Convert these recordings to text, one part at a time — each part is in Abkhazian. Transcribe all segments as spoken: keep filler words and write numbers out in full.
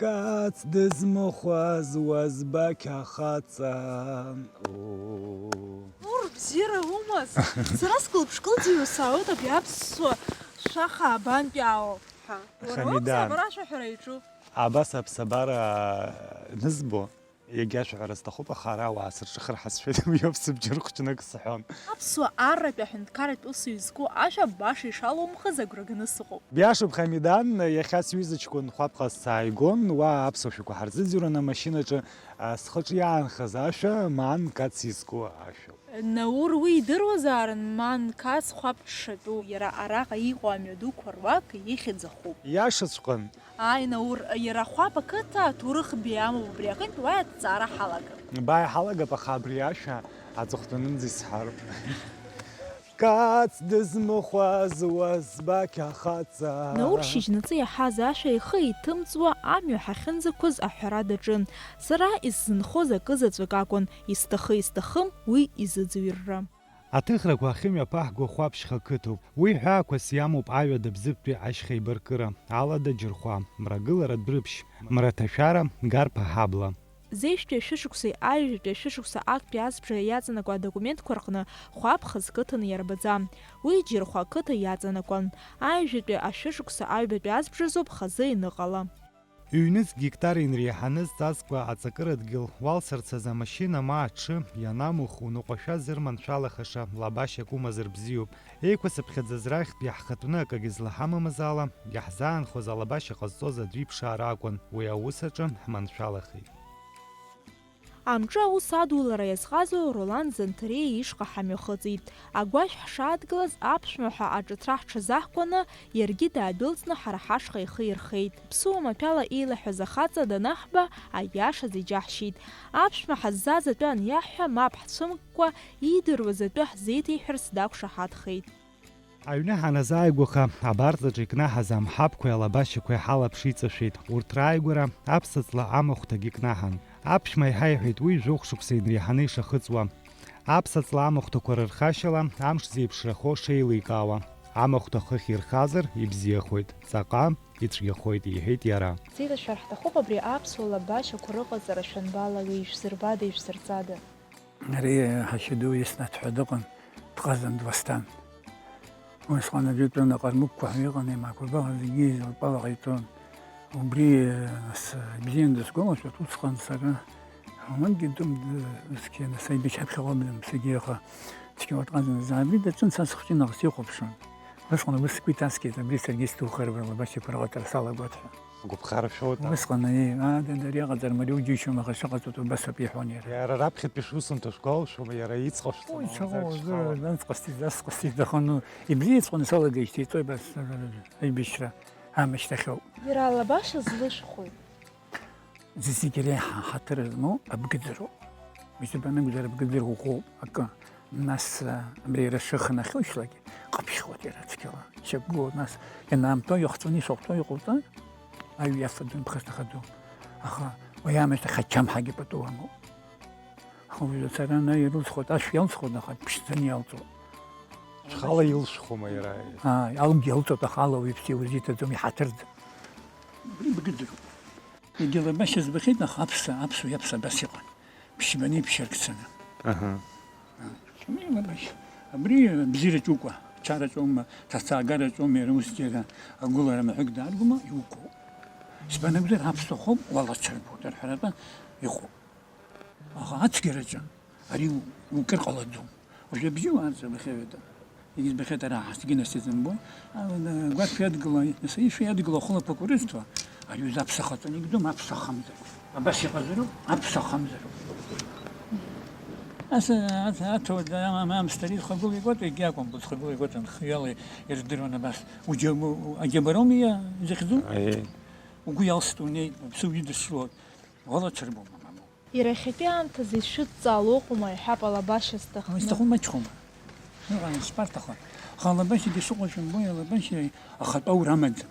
Кац дызмыхәаз уазбақь ахаҵа. Уу. Ур, бзиара умаз! Сара скылԥш-кылӡырҩуа саауеит абри аԥсуа шәаха абантәи аауа ҳәа. Уара Хамидан. Уакәзар абра ашәаҳәара иаҿу? Абас аԥсабара нызбо, егьа ашәаҳәара сҭахуп, аха ара ауаа сырҿыхар ҳәа сшәеит, уи ауп сыбџьар хәҷнык сҳәон. Аԥсуа арратә аҳәынҭқарратә усаҩ зку ашәа баша ишалоумхаз агәра ганы сыҟоуп. Биашоуп, Хамидан, иахьа сҩыза ҷкәын хәаԥхас сааигон, уа аԥсуа шәақәа ҳарзыӡырҩуан амашьынаҿы, а, схаҿы иаанхаз ашәа, Ман Кац изку ашәоуп. Наур уи идыруазаарын, Ман Кац хәаԥ дшатәу, иара араҟа иҟоу амҩадуқәа руак ихьӡ ахуп. Иашаҵәҟьан. Ааи, Наур, иара хәаԥ ақыҭа аҭоурыхтә беиа амоуп, убри аҟынтә уа аҭҵаара ҳалагап. Баи ҳалагап, аха абри ашәа аҵыхәтәанынӡа исҳәароуп. Кац дызмыхәаз уазбақь ахаҵа. Наур шьыжьнаҵы иаҳаз ашәа ихы иҭымҵуа амҩа ҳахьынӡықәыз аҳәара даҿын. Сара исзынхоз акы заҵәык акәын, исҭахы-исҭахым уи изыӡырҩра. Аҭыхрақәа ахьымҩаԥаҳго Хәаԥшьха қыҭоуп. Уи ҳәаақәас иамоуп аҩада Бзыԥтәи ашьха еибаркыра, Алада Џьырхәа, Мрагылара Дәрыԥшь, Мраҭашәара, Гарԥа ҳабла. Зежәтәи ашәышықәсеи аҩажәатәи ашәышықәса актәи азбжа иаҵанакуа адокументқәа рҟны Хәаԥхыз қыҭаны иарбаӡам. Уи Џьырхәа ақыҭа иаҵанакуан. Аҩажәатәи ашәышықәса аҩбатәи азбжазоуп хазы иныҟала. Ҩнызқь гектар инреиҳаны зҵазкуа аҵакыра дгьыл уалсырцаз амашьына ма аҽы ианамух уныҟәашәа зырманшәалахаша лабашьак умазар бзиоуп. Еиқәасыԥхьаӡаз рахьтә иаҳхатәны акагьы злаҳамамыз ала, иаҳзаанхоз алабашьа ҟазҵоз аӡә иԥшаара акәын, уи аус аҿы ҳманшәалахеит. Амҿы аус адулара иазҟазоу Ролан Занҭариа ишҟа ҳамҩахыҵит. Агәашә ҳшаадгылаз, аԥшәма ҳәа аҿыҭра ҳҽазаҳкәаны, иаргьы даадәылҵны ҳара ҳашҟа ихы ирхеит. Ԥсуа маҭәала еилаҳәаз ахаҵа данаҳба, аиашаз иџьаҳшьеит. Аԥшәма ҳаззааз атәы аниаҳҳәа, мап ҳцәымккәа, иидыруаз атәы ҳзеиҭеиҳәарц дақәшаҳаҭхеит. Аҩны ҳаназааигәаха, абарҵаҿы икнаҳаз амҳаԥқәеи алабашьақәеи ҳалаԥш иҵашәеит. Урҭ рааигәара аԥсаҵла амахәҭагьы кнаҳан. Аԥшәма иҳаиҳәеит уи жәохә шықәса инреиҳаны ишахыҵуа. Аԥсаҵла амахәҭақәа рырхашьала амш зеиԥшрахо шеиликаауа. Амахәҭа хыхь ирхазар, ибзиахоит, ҵаҟа ицәгьахоит, иҳәеит иара. Сеилашәар ҳҭахуп абри аԥсуа лабашьақәа рыҟаҵара шәанбалагеи, ишәзырбада, ишәзырҵада? Ари ҳашьа ду иснаҭ ҳәа дыҟан, дҟазан, дуасҭан. Усҟан аӡәы итәан, аҟармыкқәа ҳәа иҟан, еимаақәа гәаҟ зегьы изылпала ҟаиҵон. Убри, нас, ибзиан дысгәалашәоит, усҟан сара, ҳамангьы дым, д-, зқьи, нас, аибашьра ԥхьаҟа бзым, саргьы аха цқьа уа дҟазан, абри даҿын, са сыхәҷы нахыс ихәаԥшуан. Усҟан убыс сгәы иҭаскит, абри саргьы сҭухыр, абри лабашьақәа рыҟаҵара салагоит ҳәа. Гәыԥхара шәоуеит. Усҟан, еи, аа, дад, ари аҟаҵара мариоу џьишьома, аха шыҟаҵатәу убас ауп иҳәон иара. Иара раԥхьатәи шусумҭа шәгәалашәома, иара иҵҟашәҵон. Уи ицәаӷәоу, аӡәы, аӡәы, аҵҟасти, аҵҟасти дахану, ибзиаҵәҟьаны салагеижьҭеи иҵои абас, аибашьра амышьҭахьоуп. Иара алабашьа злышәхуеи? Зегьы реиҳа ҳаҭыр змоу абгыӡароуп. Мисыр банакәзар абгыӡара ӷәӷәоуп акы. Нас, а, абри иара шыхнахьоу шьҭлагьы ҟаԥшьхоит иара цқьала. Ишьақәгылоуп, нас ианаамҭоу иахҵәаны ишахәҭоу иҟоуҵар, аҩ иафаӡом, ԥхасҭахаӡом. Аха уи аамышьҭахь ачамҳагьы пату амоуп. Аха уажәы ацара ана ирылсхуеит, ашә иалсхуеит, аха ԥшӡаны иалҵуеит. Шәхала илшәхума иара? Аа, алгьы иалҵуеит, аха ала уаҩԥс иузиҭаӡом, иҳаҭырӡам. Убри бгыӡроуп. Егьа лабашьа збахьеит, аха аԥса, аԥсуа иаԥса абас иҟан. Ԥшьбаны иԥшьаркцаны. Аҳа. Абри лабашьа. Абри абзиараҿ укәа, ачараҿоума, ҭацаагараҿоума, иара усгьы иара агәылара маҳәык дааргома, иукәоуп. Избан акәзар, аԥсуа хоуп, уалацәырбоит, рҳәаратәы иҟоуп. Аха ацәгьараҿы ари укыр ҟалаӡом. Уажәы абжьы уаарҵәабахьеит. Егьызбахьеит ара ҳасгьы нас изымбо, а, гәашә иадгыла, нас ишәа иадгыла ахәылаԥақәа рызҭо, ари узы аԥсахаҵан игӡом, аԥсахамзар. Абас иҟазароуп, аԥсахамзароуп. Ас, ас, аҭауад, ам-, ам-, амсҭар ихагылоу игәаҵа, егьи акәым, дхагылоу игәаҵа, нхыҩала ирдыруан абас. Уџьаб-, аџьабароуми иа-, изыхьӡу? Аиеи. Угәы иалсит унеи, уԥсы уидысшьуа, уалацәырбома, мамоу? Иара иахьатәи аамҭазы ишәыдҵаало ыҟоума, иҳәап, алабашьа зҭахны. Исҭаху маҷхома. Ыҟан, ишԥарҭаху? Аха алабашьагьы шыҟоу шәымбои, алабашьа ахатәы аура амаӡам.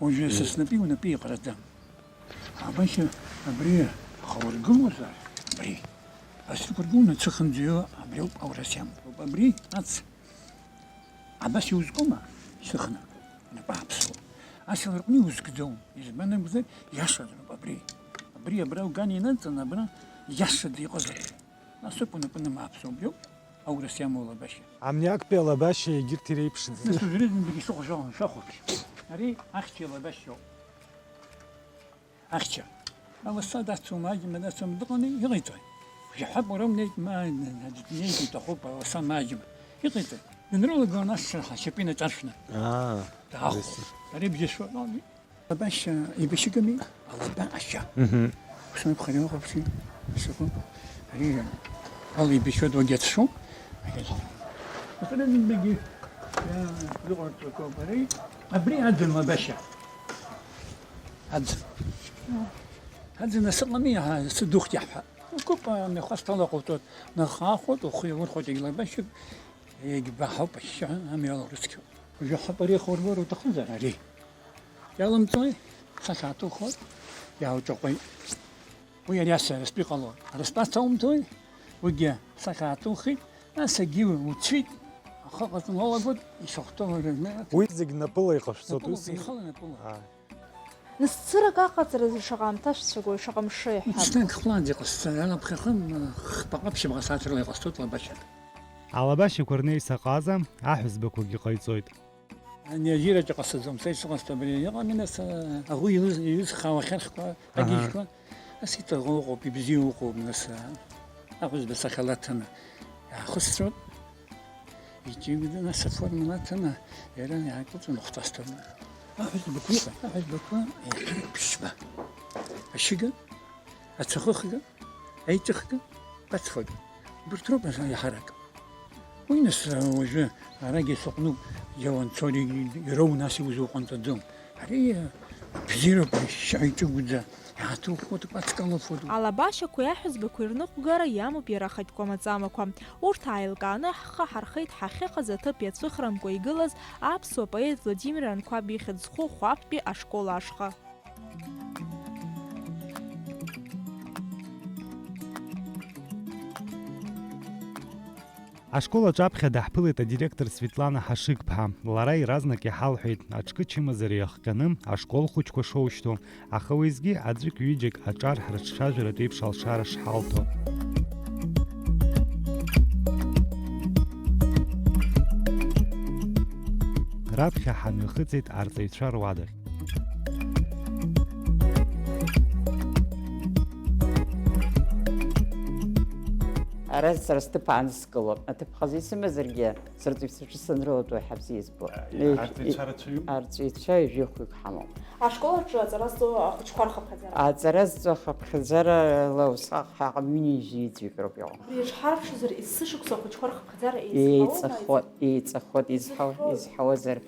Уажәы са снапи унапи еиҟараӡам. Алабашьа абри ахаургылозар, абри. Ас иқәыргыланы ацыхынӡаҩы абри ауп аурас иамоуп. Абри ац. Абас иузкума? Сыхны. Напы ааԥсуа. Асаларҟны иузкӡом, избан акәзар, иашазароуп абри. Абри абра уган инаҵаны абра иашаӡа иҟазар. Насыԥ унапы нымааԥсо убриоуп аурыс иамоу лабашьа. Амни актәи алабашьа егьырҭ иреиԥшӡам. Нас узрызнбагьы сыхәшәалан шәахәаԥш. Ари ахьча илабашьоуп. Ахьча. Аласа дацу, маҷма дацу, дыҟами, иҟаиҵои? Жәаҳәак уара унеит, ма, днеит, иҭахуп, аласа маҷма. Иҟаиҵои? Дынрылагылан ашьцәа ҳашьапы инаҿаршәны. Аа, Даахәо. Ус. Ари бжьышәа, али. Алабашьа ибашьыгами? Алаба ашьа. Мгм. Ус анакәха, ари ыҟоуп, шьы, шьапы. Ари ала ибашьуа дуагьы ацәшәо. Ус анакәзаргьы, иа, иҟарҵо акоуп. Ари, абри аӡын лабашьа. Аӡын. Аӡын асы ыҟами, аҳа, асы духьт иаҳҳәап. Акоуп, амҩахәасҭала ҟауҵоит, нахаахоит, ухы иаурхәоит, егьлабашьып, егьбаҳауп ашьшьыҳәа, амҩала урыцқьоуп. Уажәы ҳаԥареиха урбар уҭахызар, ари. Иалымҵуеи? Сахьааҭухуеит, иаауҿаҟәеит. Уи ари аса арыстәи ҟалоит. Арыстәаца аумҭои? Уигьы сахьааҭухит, насгьы уцәит, ахы ҟаҵаны уалагоит, исахәҭоу рыҩны. Уи зегь напыла иҟашәҵоит, Напыла, ус? Ихала напыла. Аа. Нас цырак аҟаҵаразы шаҟа аамҭа шәцәагои, шаҟа мшы иҳәап? Ҽнак хәлаанӡа иҟасҵан, анаԥхьахы, м, хԥаҟа ԥшьбаҟа сааҭ рыла иҟасҵоит лабашьак. Алабашьақәа рнеи саҟаза аҳәызбақәагьы ҟаиҵоит. Ани ажьираҿы ҟасҵаӡом, са исыҟасҵо абри. Иҟами, нас, а, аӷу иҩыз-, иҩызхаауа ахьархьқәа, Аҳа. Агьежьқәа. Нас иҭаху ыҟоуп, ибзиоу ыҟоуп, нас, а, аҳәызба сахьала ҭаны иаахысҵәоит. Иҷыданы асафар мнаҭаны, иара иаакылҵәаны хәҭасҭаны. Аҳәызбақәа иҟан, аҳәызбақәа еиҳарак ԥшьба. Ашьыга, ацәахыхга, аиҵыхга, ацфага. Убарҭ роуп иаҳарак. Уи нас уажәы арагьы сыҟәнуп, иауанцо ироу нас иузыҟанаҵаӡом. Ари бзиароуп, ашьшьыҳәа иҿыгәӡа. Иаҭухуа ҭыԥ ацкалахуа ду. Алабашьақәеи аҳәызбақәеи рныҟәгара иамоуп иара ахатәқәа маӡамақәа. Урҭ ааилкааны ҳхы ҳархеит ҳахьыҟаз аҭыԥ иацәыхрамкәа игылаз аԥсуа поет Владимир Анқәаб ихьӡ зху Хәаԥтәи ашкол ашҟа. Ашкол аҿаԥхьа даҳԥылеит адиректор Светлана Ҳашыгԥҳа. Лара иаразнак иҳалҳәеит, аҿкы чымазара иахҟьаны ашкол хәыҷқәа шоушьҭоу, аха уеизгьы аӡәык-ҩыџьак аҿар ҳрыҿцәажәаратә еиԥш алшара шҳалҭо. Раԥхьа ҳамҩахыҵит арҵаҩцәа руадахь. Ара сара сҭыԥ аанскылоуп. Аҭыԥ хазы исымазаргьы, сырҵаҩцәа санрылатәоу иаҳа бзиа избо. Арҵаҩцәа рацәаҩуп? Арҵаҩцәа ҩажәихәҩык ҳамоуп. Ашкол аҿы аҵара зҵо ахәыҷқәа рхыԥхьаӡара? Аҵара зҵо ахыԥхьаӡара ла усҟак ҳаҟам, ҩынҩажәи ӡәык роуп иҟоу. Абри ишҳарԥшыз, есышықәса ахәыҷқәа рхыԥхьаӡара еицҳаума? Еиҵахоит, еиҵахоит, изҳау-, изҳауазар.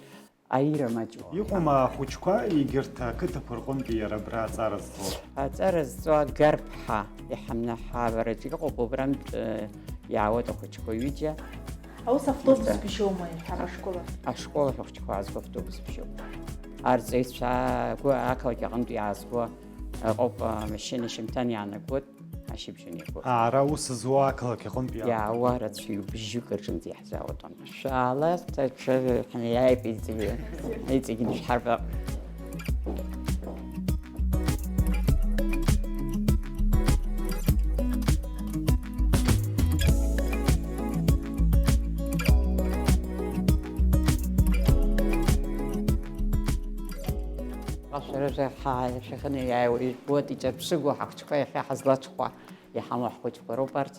Аира маҷуп. Иҟоума ахәыҷқәа егьырҭ ақыҭақәа рҟынтәи иара абра аҵара зҵо? Аҵара зҵо Гарԥҳа иҳамнаҳавараҿ иҟоуп, убрантә, э, иаауеит ахәыҷқәа ҩыџьа. Аус автобус Ус. Бжьоума иҳәа ашкол ахь? Ашкол ахь ахәыҷқәа аазго автобус бжьоуп. Арҵаҩцәа гәы ақалақь аҟынтә иаазго ыҟоуп, амашьына шьымҭан иаанагоит. Ашьыбжьон иаго. Ара аус зуа ақалақь аҟынтә иаауа? Иаауа рацәаҩуп, бжьҩык рҿынӡа иаҳзаауеит. Шәаала, даҽа ҳнеиааип, иҵегьы, иҵегьы шәҳарбап. Ашәарыжа ҳа-, шәахьынеиааиуа ижәбоит, иҿырԥшыгоу ҳахәыҷқәа иахьа ҳазлаҽхәа. Иҳамоу ҳхәыҷқәа роуп арҭ.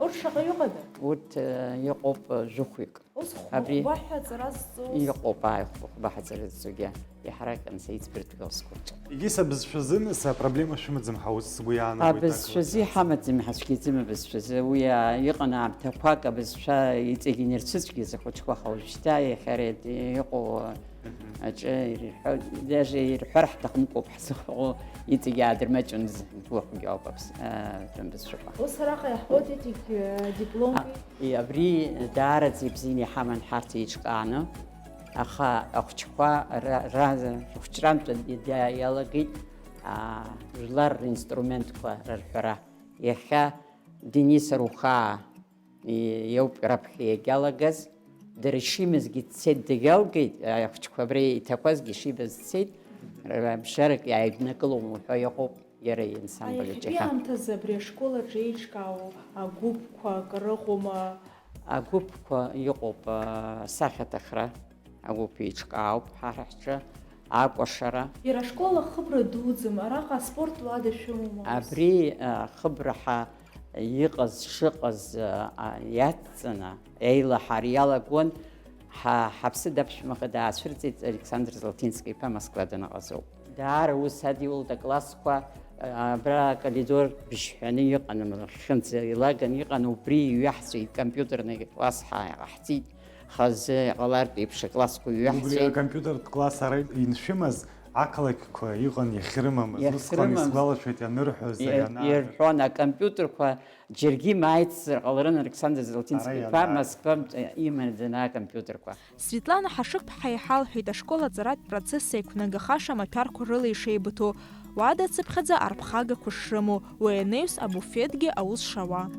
Урҭ шаҟа ыҟада? Урҭ, э, иҟоуп, э, жәохәҩык. Ус хәба-, Абри хәба ҳәа аҵара зҵоз? Иҟоуп, ааи, хәба-, хәба ҳәа аҵара зҵогьы. Иаҳарак анцәа иӡбартә гылсқәа рҿы. Егьыс абызшәазын, са проблема шәымаӡам ҳәа ус сгәы иаанагоит. Абызшәазы ақалақь иҳамаӡам, ҳацәгьаӡам абызшәазы. Уи, а, иҟан аамҭақәак абызшәа иҵегь инарцәыцәгьаз ахәыҷқәа, аха уажәшьҭа иахьа ари иҟоу, Мгм. Аҿы ирҳәо, даже ирҳәар ҳҭахымкәоуп, ҳзыҟоу иҵегь аадырмаҷын згәахәгьы ауп аԥс-, а, тәым бызшәақәа. Ус араҟа иаҳбоит иҵегь, э, дипломки. А, и, абри даараӡа ибзианы иҳаман ҳарҭ еиҿкааны, аха ахәыҷқәа ра-, ра-, рхәыҷрантә ида-, иалагеит, а, жәлар ринструментқәа рырҳәара. Иахьа Денис Арухаа и-, иоуп раԥхьа иагьалагаз. Дара ишимазгьы дцеит, дагьалгеит, ахәыҷқәа абри иҭақәазгьы ишибаз дцеит, ра-, абжарак иааиднакылом уҳәа иҟоуп иара иансамбль аҿы. Иахьатәи аамҭазы абри ашкол аҿы еиҿкаау агәыԥқәа акы рыҟоума? Агәыԥқәа иҟоуп, а, асахьаҭыхра агәыԥ еиҿкаауп ҳара ҳҿы, акәашара. Иара ашкол ахыбра дуӡӡам, араҟа аспорт уада шәымоума ус? Абри, а, ахыбра ҳа иҟаз шыҟаз, а, а, иацҵаны, еилаҳар иалагон, ҳа-, ҳаԥсы даԥшәмаҟа даацәырҵит Александр Золотински-иԥа Москва даныҟазоуп. Даара ус адиулт аклассқәа, а, абра акоридор бжьҳәаны иҟан, хьымӡӷ еилаган иҟан, убри иҩаҳҵәеит, компьютерный класс ҳа-, ҳаҳҵит, хазы иҟалартә еиԥш аклассқәа Убри иҩаҳҵәеит. Акомпьютертә класс ара иншәымаз, ақалақьқәа иҟан иахьрымамыз. Усҟан Иахьрымамыз. Исгәалашәоит ианырҳәоз, Иа-, иана- ирҳәон, акомпьютерқәа џьаргьы имааицзар ҟаларын, Александр Золотински-иԥа Москвантә иманы данаа акомпьютерқәа. Светлана Ҳашыгә-ԥҳа иҳалҳәеит, ашкол аҵаратә процесс еиқәнагахаша амаҭәарқәа рыла ишеибыҭоу, уадацыԥхьаӡа арԥхагақәа шрымоу, уи анаҩс абуфетгьы аус шауа.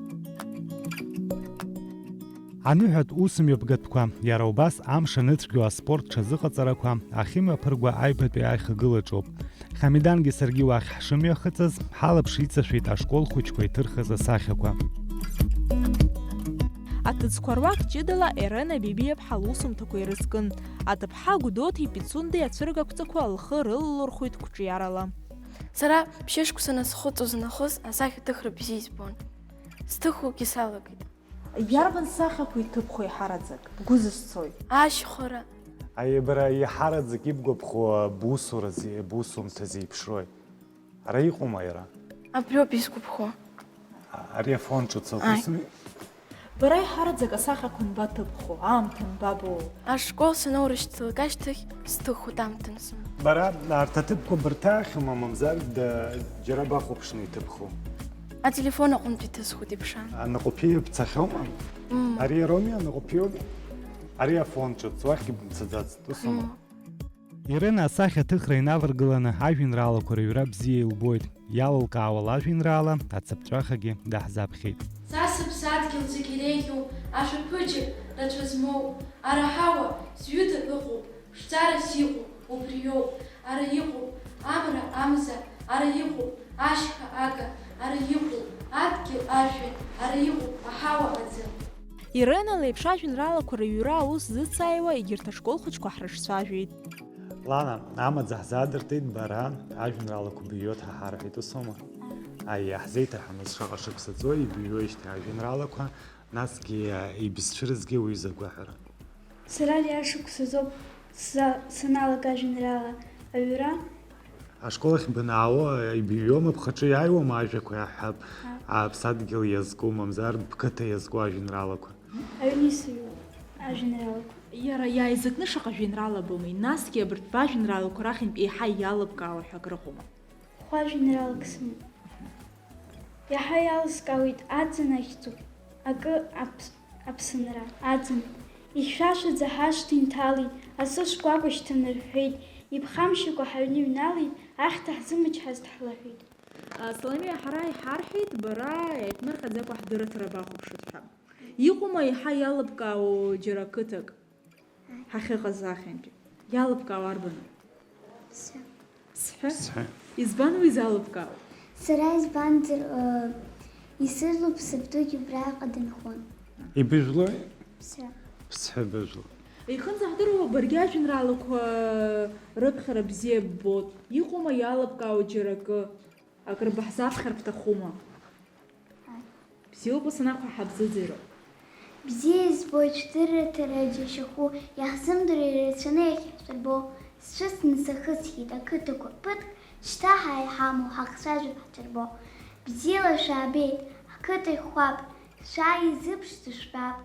Аныҳәатә усмҩаԥгатәқәа, иара убас амш аныцәгьоу аспорт ҽазыҟаҵарақәа, ахьымҩаԥыргоу аҩбатәи аихагылаҿоуп. Хамидангьы саргьы уахь ҳшымҩахыҵыз, ҳалаԥш иҵашәеит ашкол хәыҷқәа иҭырхыз асахьақәа. Аҭыӡқәа руак ҷыдала Ерена Бибиаԥҳа лусумҭақәа ирызкын. Аҭыԥҳа Гәдоуҭеи Пицундеи ацәыргақәҵақәа лхы рылалырхәеит қәҿиарала. Сара ԥшьышықәса насхыҵуаз нахыс асахьаҭыхра бзиа избон. Сҭыхугьы салагеит. Иарбан сахьақәа иҭыбхуа иҳараӡак? Бгәы зысцои? Ашьхара. Аибара иҳараӡак ибгәаԥхо бусуразы, бусумҭазы иԥшрои? Ара иҟоума иара? Абриоуп исгәаԥхо. А-, ари афон ҿыц Аи. Акәысми? Бара иҳараӡак асахьақәа анбаҭыбхо, аамҭа анбабо? Ашкол саноурышьҭлак ашьҭахь сҭыхуеит аамҭа ансымоу. Бара арҭ аҭыԥқәа бырҭаахьоума, мамзар да-, џьара бахәаԥшны иҭыбху? Ателефон аҟынтә иҭысхуеит, иԥшаан. Анаҟәаԥиа бцахьоума? Мм. Ари иароуми анаҟәаԥиоуп? Ари афон ҿыц, уахьгьы бымцаӡацт, усума? Мм. Ирена асахьаҭыхра инаваргыланы ажәеинраалақәа рыҩра бзиа илбоит, иалылкаауа лажәеинраала ацыԥҵәахагьы даҳзаԥхьеит. Са сыԥсадгьыл зегь иреиӷьу ашәаԥыџьаԥ рацәа змоу, ара ҳауа зҩыда ыҟоуп, ԥшӡарас иҟоу убриоуп, ара иҟоуп амра, амза, ара иҟоуп ашьха, ага, ара иҟоуп адгьыл, ажәҩан, ара иҟоуп аҳауа, аӡы. Ирена леиԥш ажәеинраалақәа рыҩра аус зыцааиуа егьырҭ ашкол хәыҷқәа ҳрыҿцәажәеит. Лана, амаӡа ҳзаадыртит, бара ажәеинраалақәа быҩуа дҳаҳарҳәеит, усоума? Аиеи, ҳзеиҭаҳәамызт шаҟа шықәса ҵуа ибыҩуеижьҭеи ажәеинраалақәа, насгьы ибызцәырызгьы уҩыза агәаҳәара. Сара ари ашықәсазоуп сза-, саналага ажәеинраала аҩра. Ашкол ахь банаауа, ибыҩуама, бхаҿы иааиуама ажәақәа иаҳҳәап, Аԥсадгьыл иазку, мамзар бқыҭа иазку ажәеинраалақәа? Аҩны исыҩуа ажәеинраалақәа. Иара иааизакны шаҟа жәеинраала бымои, насгьы абарҭ бажәеинраалақәа рахьынтә еиҳа иалыбкаауа ҳәа акрыҟоума? Хәажәеинраалак сымоуп. Иаҳа иалыскаауеит аӡын ахьӡуп, акы аԥс-, аԥсынра, аӡын. Ихьшәашәаӡа ҳашҭа инҭалеит, асы шкәакәа шьҭанарҳәҳәеит, иԥхамшьакәа ҳаҩны иҩналеит, ахьҭа ҳзымчҳазт ҳлаҳәит. Саломеиа, ҳара иҳарҳәеит, бара еиқәмырхаӡакәа ҳдырраҭара бахәаԥшып ҳәа. Иҟоума еиҳа иалыбкаауа џьара ақыҭак? Ҳахьыҟаз ахьынтәи. Иалыбкаауа арбану? Сҳәы. Сҳәы? Сҳәы. Избан уи залыбкаауа? Сара избанзар, ы, исыжәлоуп сабдугьы убраҟа дынхон. Ибыжәлои? Сҳәы. Сҳәы быжәлоуп. Ихынӡаҳдыруа баргьы ажәеинраалақәа рыԥхьара бзиа ббоит. Иҟоума иалыбкаауа џьара акы? Акыр баҳзаԥхьар бҭахума? Ааи. Бзиоуп, ус анакәха ҳабзыӡырҩроуп. Бзиа избоит шәдырраҭара џьашьахәы, иаҳзымдыруа ирацәаны иахьаҳшәырбо. Сцәыӡны сахысхьеит ақыҭақәа ԥыҭк, шьҭа ҳа иҳамоу ҳахцәажәап ҳҽырбо. Бзиала шәаабеит, ақыҭа хәхәап, шәааи зыԥшӡа шәбап,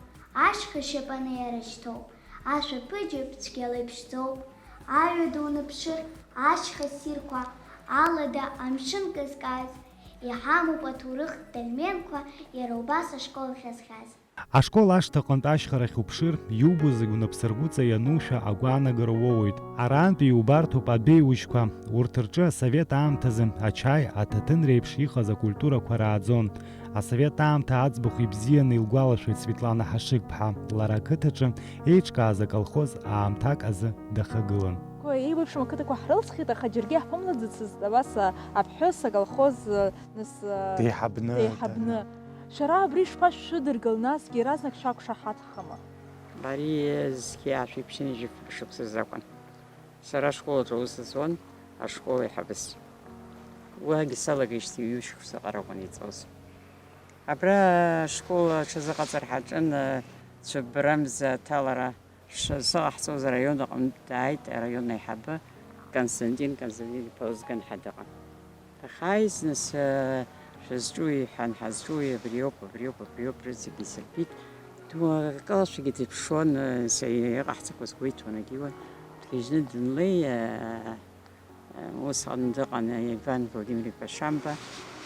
ашьха шьапаны иара шьҭоуп. Ашәаԥыџьаԥ цәгьала иԥшӡоуп, аҩада унаԥшыр, ашьха ссирқәа, алада амшын казказ, иҳамоуп аҭоурыхтә дольменқәа, иара убас ашкол ахьазхаз. Ашкол ашҭаҟынтә ашьхарахь уԥшыр, иубо зегь унапсыргәыҵа ианушәа агәаанагара уоуеит. Арантәи иубарҭоуп адәеиужьқәа. Урҭ рҿы асовет аамҭазы ачаи, аҭаҭын реиԥш иҟаз акультурақәа рааӡон. Асовет аамҭа аӡбахә ибзианы илгәалашәоит Светлана Ҳашыгԥҳа. Лара ақыҭаҿы еиҿкааз аколхоз аамҭак азы дахагылан. Еиуеиԥшым ақыҭақәа ҳрылҵхьеит, аха џьаргьы иаҳԥымлаӡацызт, абас, а, аԥҳәыс аколхоз, а, нас, а, деиҳабны, деиҳабны. Шәара абри шԥашәшәыдыргыл, насгьы иаразнак шәақәшаҳаҭхама? Ари зқьи аашәи ԥшьынҩажәи фба шықәсазы акәын. Сара ашкол аҿы аус зуан, ашкол аиҳабыс. Уигьы салагеижьҭеи ҩышықәса аҟара акәын иҵоз. Абра ашкол аҽазыҟаҵар ҳаҿын, цәыббра мза аҭалара. Шазыҟаҳҵоз араион аҟнытә дааит араион аиҳабы Константин Константин-иԥа Озганҳа дыҟан. Аха ааиз, нас, шәызҿуи, иҳәан, ҳазҿуи, абриоуп, абриоуп, абриоуп, рызегьы исырбеит. Ду акалашәагьы дыԥшуан, са иҟаҳҵақәаз гәеиҭон, егьиуан. Дгьежьны дынлеи, Усҟан дыҟан Иван Владимир-иԥа Шамба,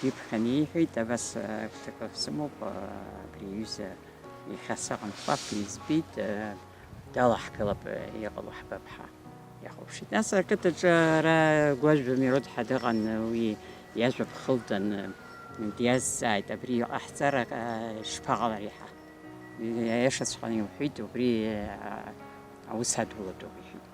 иԥхьан иеиҳәеит, абас, э, агәҭакы сымоуп, э, абри иҩыза иахьа сыҟан, фақь избеит, э, далаҳгалап, э, иҟало ҳбап ҳәа иахәаԥшит. Нас ақыҭаҿы ара Гәажәба Мирод ҳәа дыҟан, уи иажәа ԥхылдан, э, диазҵааит, абри иҟаҳҵар, э, шԥаҟалари ҳәа. Иашаҵәҟьаны иуҳәеит, убри, а, аус адулатәуп, иҳәеит.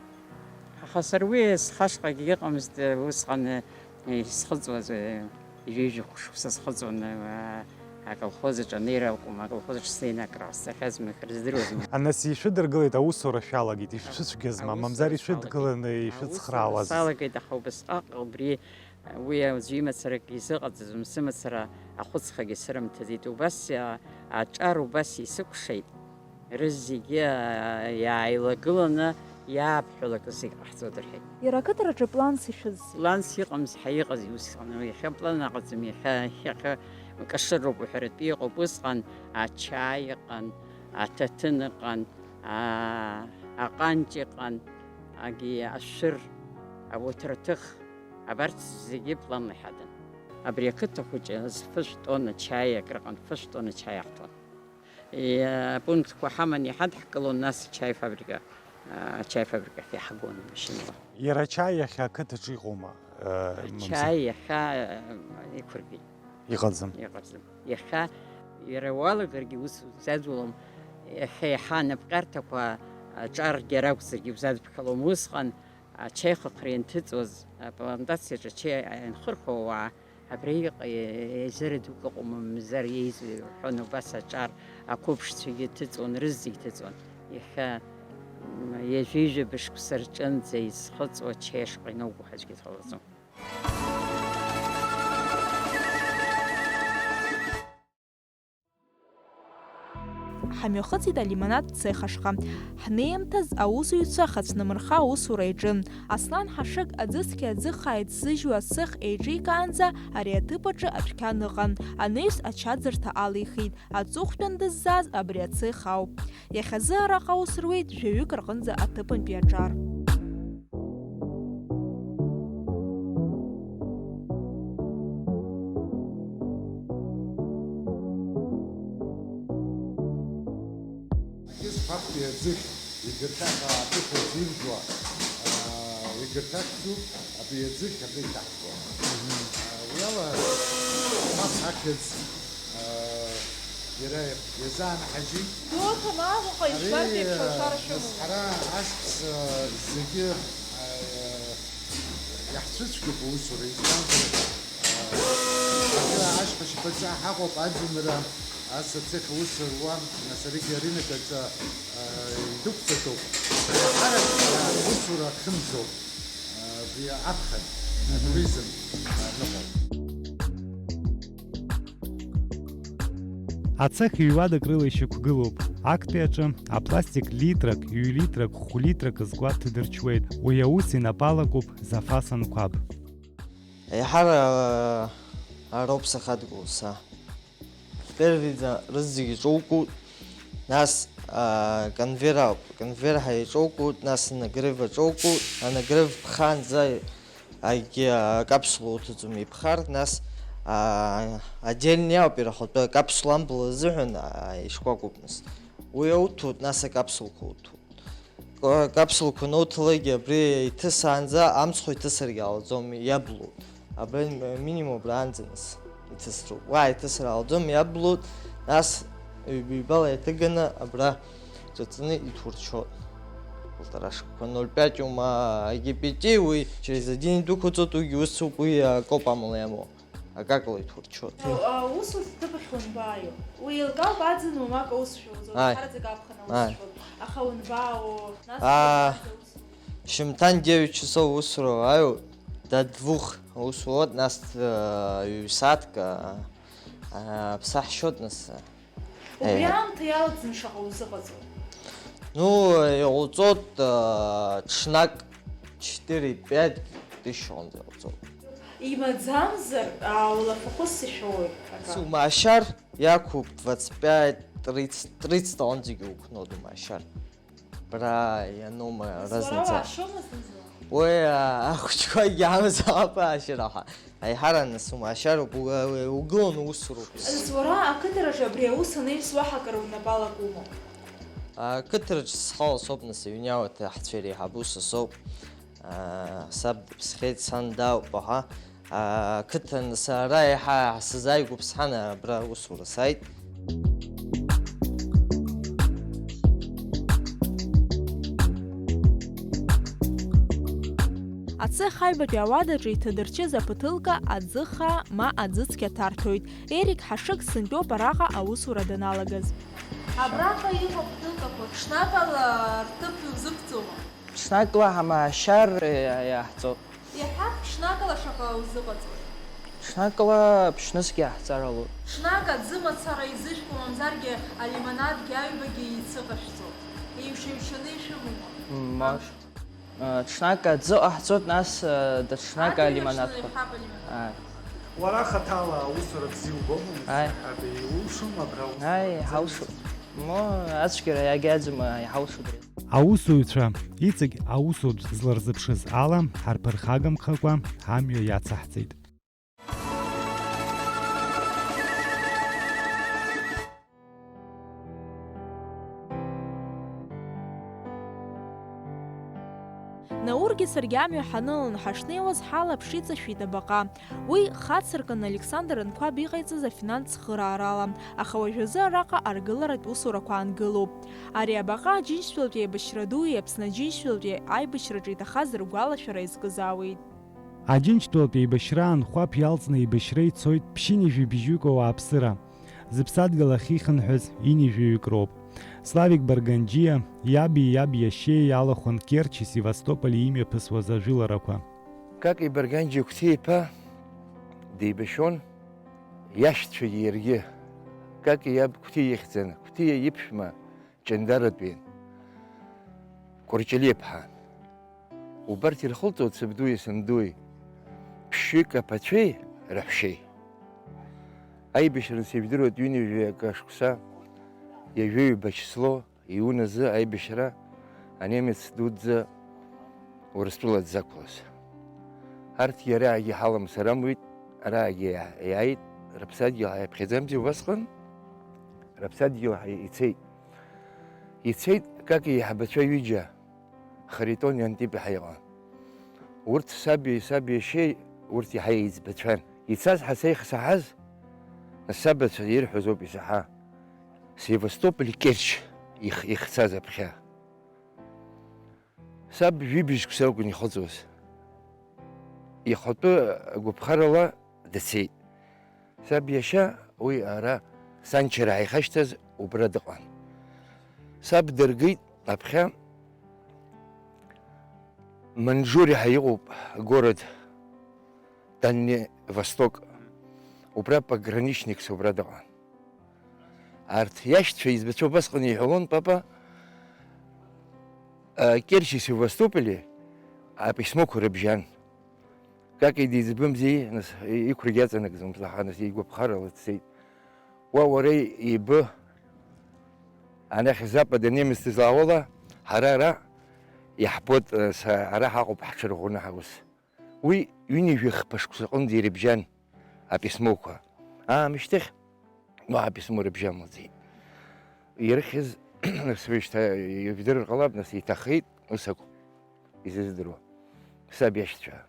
Аха сара уи схашҟагьы ыҟамызт, усҟан, э, исхыҵуаз, э, ҩажәа шықәса схыҵуан, э, аколхоз аҿы анеира акәым, аколхоз аҿы снеины акрасҵахьазма, акрыздыруазма. Анас ишәыдыргылеит, аусура шәалагеит, ишшәыцәгьазма, мамзар ишәыдгыланы ишәыцхраауаз. Аусура салагеит, аха убасҟак убри Уи аӡәы имацарагьы изыҟаҵаӡом, сымацара ахәыцхагьы сырымҭаӡеит. Убас, а, аҿар убас исыкәшеит. Рызегьы, а, иааилагыланы иаабҳәалак зегь ҟаҳҵоит рҳәеит. Иара ақыҭараҿы планс ишәыз? Планс иҟамзи, ҳа иҟази усҟан. Иахьа план аҟаӡам, иахьа, иахьа кашыроуп уҳәаратәы иҟоуп. Усҟан ачаи ыҟан, аҭаҭын ыҟан, а, аҟанҷ ыҟан, агьи ашәыр, ауҭраҭых. Абарҭ зегьы планла иҳадын. Абри ақыҭа хәыҷы азы фышә тонна чаи, акрыҟан фышә тонна чаи аҳҭон. Е, апунктқәа ҳаман иҳадҳкылон, нас ачаи фабрика, а, ачаи фабрика ахь иаҳгон машьынала. Иара ачаи иахьа ақыҭаҿы иҟоума? Э, мамзар? Ачаи иахьа, э, иқәыргеит. Иҟаӡам. Иҟаӡам. Иахьа иара уалагаргьы ус узаӡуалом. Иахьа иаҳа анапҟьарҭақәа аҿаргьы ракәзаргьы узадыԥхьалом. Усҟан ачаи хыхра ианҭыҵуаз, аплантациаҿы ачаи ианхырхуа ауаа, абра иҟа-, еизара дук ыҟоума, мамзар еизои рҳәон, убас аҿар ақәыԥшцәагьы ҭыҵуан, рызегь ҭыҵуан. Иахьа, м, ҩажәи жәаба шықәса рҿынӡа изхыҵуа ачаи ашҟа иноуго ҳәа аӡәгьы дҟалаӡом. Ҳамҩахыҵит алимонад цех ашҟа. Ҳнеимҭаз аусзуҩцәа ахацәнымырха аусура иаҿын. Аслан Ҳашыг аӡы цқьа аӡы хаа иҭзыжьуа ацех еиҿикаанӡа ари аҭыԥ аҿы адәқьан ыҟан. Анаҩс ачаӡырҭа алихит. Аҵыхәтәан дыззааз абри ацех ауп. Иахьазы араҟа аус руеит жәаҩык рҟынӡа аҭыԥантәи аҿар. Егьыс фактәи аӡыхь егьырҭ аҟаатәыхәа зиржәуа, аа, егьырҭ ахьӡуп, абри аӡыхь абра иҭаҳкуа. Мгм. Уи ала, нас ахьӡ, аа, иара иазаанҳажьит. Дуҭам, аӷәӷәа ишәарҭеиԥш, ари, алшара шәымоуп. Нас ҳара ашықәс, аа, зегьы, аа, иаҳцәыцәгьоуп аусура, избанзар, аа, акы ашьха шьапаҿы ҳаҟоуп, аӡынра, ас ацех аус руан, нас аригьы арынок аҿы, аа, идәықәҵатәуп. Еиҳарак, аа, аусура ахьымӡоуп. Абри аԥхын, атуризм, аныҟәо. Ацех ҩ-уадак рыла ишьақәгылоуп. Актәи аҿы апластик литрак, ҩ-литрак, хә-литрак зкуа ҭадырчуеит. Уи аус инапы алакуп Зафас Анқәаб. Еиҳара, а, роуп сахьадгылоу са. Первиӡа рызегь иҿоукуеит, нас, аа, конвейер ауп, конвейер ҳәа иҿоукуеит, нас анагрев аҿоукуеит, анагрев ԥхаанӡа агьи акапсула уҭаҵом иԥхар, нас, а, отдельный ауп ирахәатәы, акапсула амбла азыҳәан, а, ишкәакәоуп нас. Уи ауҭоит, нас акапсулқәа уҭоит. Ка-, капсулқәа ануҭалакгьы абри иҭысаанӡа амцхә иҭысыргьы ҟалаӡом, иаблуп. Абри м-, минимум абраанӡа нас иҭысроуп. Уа иҭысыр ҟалаӡом, иаблуп, нас ҩба-ҩбала иҭыганы абра ҿыцны иҭурчоит. Полтора шықәса, ноль пять ума, египети, уи через один идәықәҵоит, уигьы усоуп, уи акоуп амала иамоу. Акакала иҭурчоит. А, усурҭ ҭыԥахь уанбааио? Уи еилкаауп, аӡын уамак аус шәоуӡом, Ааи. Ҳараӡак аԥхын аус Ааи. Шәоуп. Аха уанбаауо? Нас Аа. Уанбаауо аус? Шьымҭан девять часов усура уааиуеит, до двух аус уоуеит, нас, э, ҩ-сааҭк, э, э, ԥсаҳшьоит, нас, э, Убри Е. Аамҭа иалҵны шаҟа узыҟаҵои? Ну, иҟауҵоит, а, ҽнак четыре-пять тысяч аҟынӡа иҟауҵоит. Имаӡамзар, а, улафахәы сышәоуеит, акы. Сумашьар иақәуп двадцать пять, тридцать, тридцать аҟынӡагьы уқәноуп, думашьар. Бра ианума Нас уара разница? Уашьомызт зынӡа? Уи, а, ахәыҷқәагьы амазаап ашьараҳа. Аиҳараны сумашьароуп, уга-, угыланы усуроуп. Нас уара ақыҭараҿы абри аус анаҩс уаҳа акыр унапалак умоуп? Ақыҭараҿы схала соуп, нас, иҩны иаауеит, аҳцәа иреиҳабу са соуп. Аа, саб дыԥсхьеит, сан дауп, аҳа. Ақыҭан сара еиҳа сызааигәоуп, сан абра аусура сааит. Ацех аҩбатәи ауадаҿы иҭадырчыз аԥыҭлка аӡы хаа ма аӡы цқьа ҭарҭәоит. Ерик ҳашык сынтәоуп араҟа аусура даналагаз. Абраҟа иҟоу аԥыҭлкақәа ҽнакала рҭыԥ иузықәҵома? Ҽнакала ҳамашьар иаҳҵоит. Иаҳҳәап, ҽнакала шаҟа узыҟаҵои? Ҽнакала ԥшьнызқь иаҳҵар алоуп. Ҽнак аӡы мацара изышәкуа, мамзаргьы алимонадгьы аҩбагьы еицыҟашәҵо, еиҩша-еиҩшаны ишәымоума? Ммаш. Амш. Ҽнак аӡы ҟаҳҵоит, нас, даҽа ҽнак Адырҩаҽны алимонадқәа. Иаҳҳәап, алимонад. Ааи. Уара хаҭала аусура бзиа убома, Ааи. Ҳаб, иулшом абра аусура? Ааи, иҳалшоит. Мо, ацәгьара иагьаӡам, иҳалшоит ари. Аусуҩцәа иҵегь аусутә зларзыԥшыз ала ҳарԥырхагамхакәа ҳамҩа иацаҳҵеит. Наургьы саргьы амҩа ҳаныланы ҳашнеиуаз, ҳалаԥш иҵашәеит абаҟа. Уи хацыркын Александр Анқәаб иҟаиҵаз афинанс цхыраарала, аха уажәазы араҟа аргыларатә усурақәа аангылоуп. Ари абаҟа Аџьынџьтәылатәи аибашьра дуи Аԥсны Аџьынџьтәылатәи аибашьраҿы иҭахаз ргәалашәара иазкызаауеит. Аџьынџьтәылатәи еибашьра Анқәаб иалҵны еибашьра ицоит ԥшьынҩажәи быжьҩык ауааԥсыра. Зыԥсадгьыл ахьихынҳәыз ҩынҩажәаҩык роуп. Славик Барганџьиа иаби иаб иашьеи иалахәын Керчи Севастополи имҩаԥысуаз ажәыларақәа. Каки Барганџьиа Қәҭиа-иԥа деибашьуан, иашьцәагьы иаргьы. Каки иаб Қәҭиа ихьӡын, Қәҭиа иԥшәма Ҷандаратәи Кәарҷалиаԥҳа. Убарҭ ирхылҵуеит сабдуи сандуи, ԥшьҩык аԥацәеи раҳәшьеи. Аибашьра анцәа ижәдыруеит, ҩынҩажәи акы ашықәса, ҩажәи ҩба число, июнь азы аибашьра анемец дуӡӡа Урыстәыла дзақәлаз. Арҭгьы араагьы ҳаламсыр амуит, араагьы иа-, иааит, рыԥсадгьыл ҳаиаԥхьаӡамзи убасҟан, рыԥсадгьыл ҳа-, ицеит. Ицеит Каки иаҳбацәа ҩыџьа. Харитон Антипиа ҳәа иҟан. Урҭ саби, саб иашьеи, урҭ иаҳа еиҵбацәан. Ицаз ҳәа сеихсаҳаз, сабацәа ирҳәаз ауп исаҳа. Севастополь Керчь их-, ихцаз аԥхьа. Саб жәибжьқәса акәын ихыҵуаз. Ихатәы гәаԥхарала дцеит. Саб иашьа уи ара санчара ҳаихашьҭаз убра дыҟан. Саб дыргеит аԥхьа Манџуриа ҳәа иҟоуп город, Дальний Восток, убра пограничникс убра дыҟан. Арҭ иашьцәа, еиҵбацәа убасҟан иҳәалон, папа, а, Керчи Севастополи аписьмоқәа рыбжьан. Каки диӡбымзи, нас, и-, иқәрагьы аҵанакӡомызт, аха, нас, игәаԥхарала дцеит. Уа уара ибы, анахь запада немец дызлаауала, ҳара ара иаҳбоит, нас, ара ҳаҟоуп ҳҽырӷәӷәаны ҳаус. Уи ҩынҩажәи хԥа шықәса аҟынӡа ирыбжьан. аписмоқәа. Аамышьҭахь уаҳа аписмо рыбжьамлаӡеит. Ирыхьыз, сҩышьҭа ижәдырыр ҟалап, нас иҭахеит, ус акәу, изыздыруа, саб иашьцәа.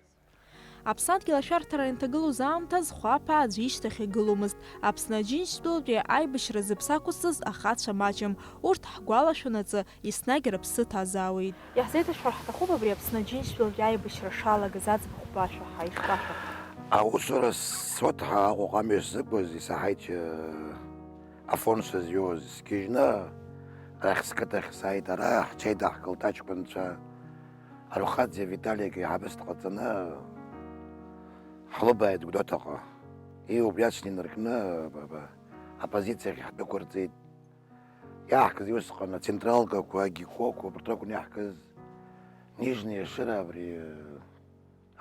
Аԥсадгьыл ашәарҭара ианҭагылоз аамҭаз Хәаԥаа аӡәы ишьҭахь игыломызт. Аԥсны Аџьынџьтәылатәи аибашьра зыԥсы ақәызҵаз ахацәа маҷым. Урҭ ҳгәалашәонаҵы еснагь рыԥсы ҭазаауеит. Иаҳзеиҭашәҳәар ҳҭахуп абри Аԥсны Аџьынџьтәылатәи аибашьра шалагаз аӡбахә башәа ҳәа ишбашәа. Аусура сцот ҳәа Аҟәаҟа амҩа сзықәыз исаҳаит, э, Афон сызҩуаз. Сгьежьны арахь сқыҭахь сааит, ара ҳҽеидаҳкылт аҷкәынцәа. Арухаӡе Виталик еиҳабыс дҟаҵаны ҳлыбааит Гәдоуҭаҟа. Ии, убри аҽны инаркны, ба, ба, апозициахь ҳдәықәырҵеит. Иаҳкыз усҟан ацентралкақәа, агеккоқәа, убарҭ ракәын иаҳкыз. Нижние Шыра абри, э,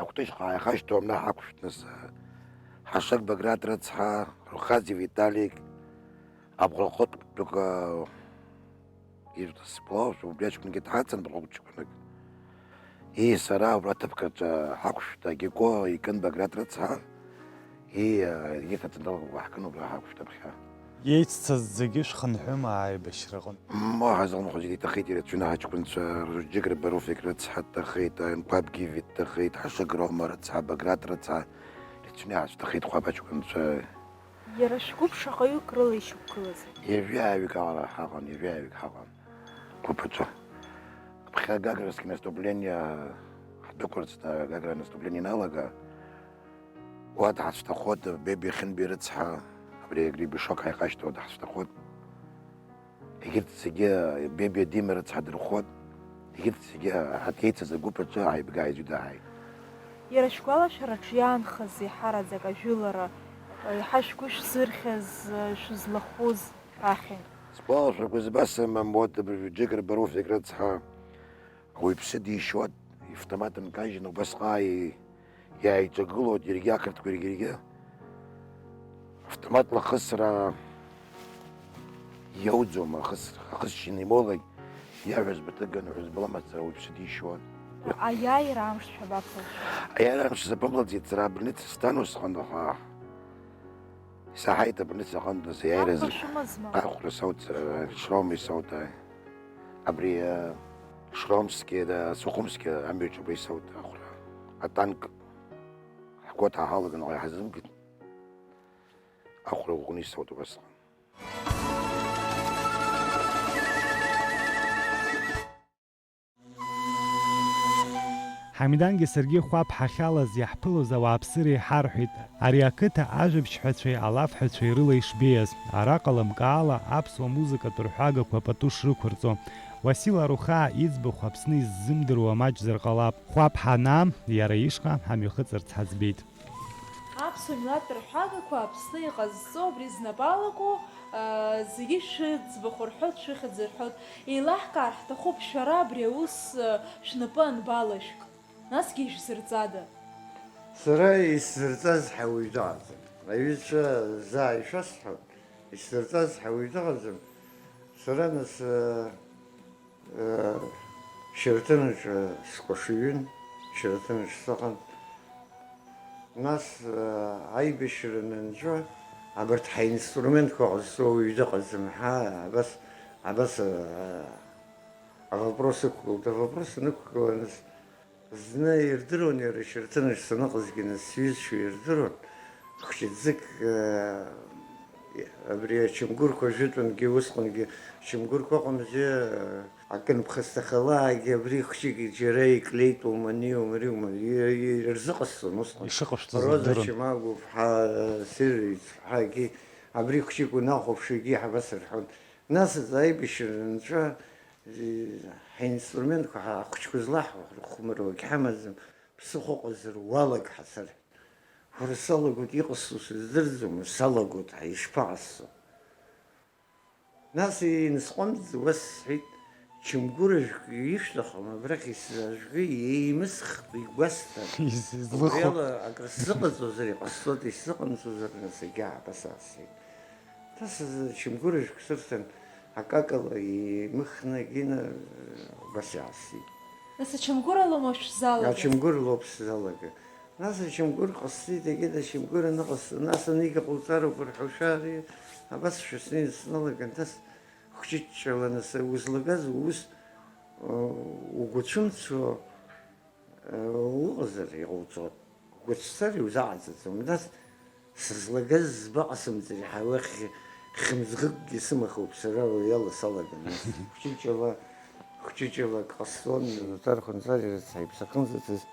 акәтыжьҟа ааихашьҭуам, наҟ ҳақәшәҭны, Ҳашыг Баграт рыцҳа, Рухази Виталик, Абӷархәыҭ Ԥыҭәык, э, ир-, сгәалашәом, убри аҷкәынгьы дҳацын, абӷархәыҭ ҷкәынак. Ии, сара убра аҭыԥ аҿы ҳақәшәт, агекко икын Баграт рыцҳа, ии, егьырҭ ацентралқәа ҳкын убра ҳақәшәт аԥхьа. Еиццаз зегьы шәхынҳәыма аибашьраҟынтә? Ма ҳазалымхәыцит, иҭахеит ирацәаны ҳаҷкәынцәа, Рыџьык Рбаруфик рыцҳа дҭахеит, Аинқәабгьы Вит дҭахеит, Ҳашыг Рома рыцҳа, Баграт рыцҳа, ирацәаны иаҳцәҭахеит ҳәа аҷкәынцәа. Иара шәгәыԥ шаҟаҩык рыла ишьақәгылазеи? Ҩажәаҩык ала ҳаҟан, ҩажәаҩык ҳаҟан. Гәыԥ аҿы. Ԥхьа Гагринский наступление ҳдәықәырҵны, Гагра наступление иналага, уа дҳацәҭахоит, Бебиа Хьынбеи рыцҳа, абри Гребешок ҳаихашьҭуа дҳацәҭахоит. Егьырҭ зегьы, Бебиа Дима рыцҳа дырхоит, егьырҭ зегьы ҳаҭ-, еицыз агәыԥ аҿы ааибга-ааизҩыда ааит. Иара шәгәалашәараҿы иаанхаз еиҳараӡак ажәылара, еиҳа шәгәы шәзырхьыз, шәызлахәыз? Ахьынтә. Сгәалашәақәа збасымам, вот, абыржәы Џьык Рбаруфик рыцҳа, ауаҩԥсы дишьуеит, ивтомат нкажьны убасҟак иааиҿагылоит, иаргьы ақырҭқәа, иаргьы, иаргьы. Автоматла ахысра иауӡом, ахыс-, ахысшьа имоулак, иаҳәызба ҭыганы ҳәызба ламазар ауаҩԥсы дишьуеит. Аиааира амш шәабаԥылшәа? Аиааира амш саԥымлаӡеит, сара абольница стәан усҟан, аха Исаҳаит абри саҟантәи аиааира. Ахәра шәымазма? Ахәра сауҭ, э, Шроми сауҭ, э, абри, э, Шромски, да, Сухумски амҩаҿ абри сауҭ ахәра. Атанк ҳгәы ҭаҳалаган уа иҳазымгеит. Ахәра ӷәӷәаны исауҭ убасҟан. Ҳамидангьы саргьы Хәаԥ ҳахьалаз иаҳԥылоз ауааԥсыра иҳарҳәеит. Ари ақыҭа ажәабжьҳәацәеи алафҳәацәеи рыла ишбеиаз, араҟа лымкаала аԥсуа музыкатә рҳәагақәа пату шрықәырҵо. Уасил Арухаа иӡбахә Аԥсны иззымдыруа маҷзар ҟалап. Хәаԥ ҳанаа, иара ишҟа ҳамҩахыҵырц ҳаӡбеит. Аԥсуа милаҭтә рҳәагақәа Аԥсны иҟазҵо абри знапы алаку, аа, зегьы шәыӡбахә рҳәоит, шәыхьӡ рҳәоит, еилаҳкаар ҳҭахуп, шәара абри аус, аа, шәнапы анбалашәк, насгьы ишәзырҵада? Сара исзырҵаз ҳәа уаҩ дыҟаӡам. Аҩызцәа заа ишәасҳәап, исзырҵаз ҳәа уаҩ дыҟаӡам. Сара нас, аа, Шьарҭанаҿы скәашаҩын, Шьарҭанаҿ сыҟан. Нас, аибашьра анынҵәа, абарҭ ҳаинструментқәа ҟазҵо уаҩ дыҟаӡам ҳәа, абас, абас, а, авопрос ықәгылт, авопрос анықәгыла, нас, зны ирдыруан иара Шьарҭанаҿ саныҟазгьы, нас сҩызцәа ирдыруан, хәҷыӡык, а, абри ачамгәырқәа жәытәынгьы, усҟангьы ачамгәырқәа ыҟамзи, а, Акы анԥхасҭахалакгьы абри хәҷык џьара иклеитәума, аниоума, ариоума, и-, и-, ирзыҟасҵон усҟан. Ишыҟашәҵаз Роза рдырын. Чамагәыԥҳа, Сириц ҳәагьы абри хәҷык унахәаԥшуагьы ҳабасырҳәон. Нас аибашьра анҵәа, и-, ҳинструментқәа ҳа-, ахәҷқәа злаҳхәмаруагь ҳамаӡам, ԥсыхәа ыҟазар уалаг ҳәа сарҳәеит. Уара салагоит, иҟасҵо сыздырӡом, салагоит ҳәа ишԥаҟасҵо? Нас инсҟәамҵӡакәа сҳәеит, чамгәыр ажәк ишәҭахым, абрахь исзаажәго еимысхп, игәасҭар. Излыхәо. Убриала акры сзыҟаҵозар иҟасҵоит, исзыҟамҵозар насыгьы ааба саасеит. Нас чамгәыр ажәк сырҭан, акакала еимыхны, Гина, убас иаасит. Нас ачамгәыр алоума шәзалага? Ачамгәыр лоуп сзалага. Нас ачамгәыр ҟасҵеит, егьи ачамгәыр аныҟасҵа, нас анеигьы ҟауҵароуп рҳәошәа ари, абас шәысны сналаган, нас хәҷыҷҷала, нас узлагаз уус, э, угәы цәымцо, э, уҟазар иҟауҵо, угәы цәцар иузаҟаҵаӡом, нас сызлагаз збаҟасымҵари ҳәа уахь хьымӡӷыкгьы сымахуп сара уи ала салаган, нас хәҷыҷала, хәҷыҷала ак ҟасҵон, Саҭар Хәынҵариа рыцҳа иԥсы ахьынӡаҭаз.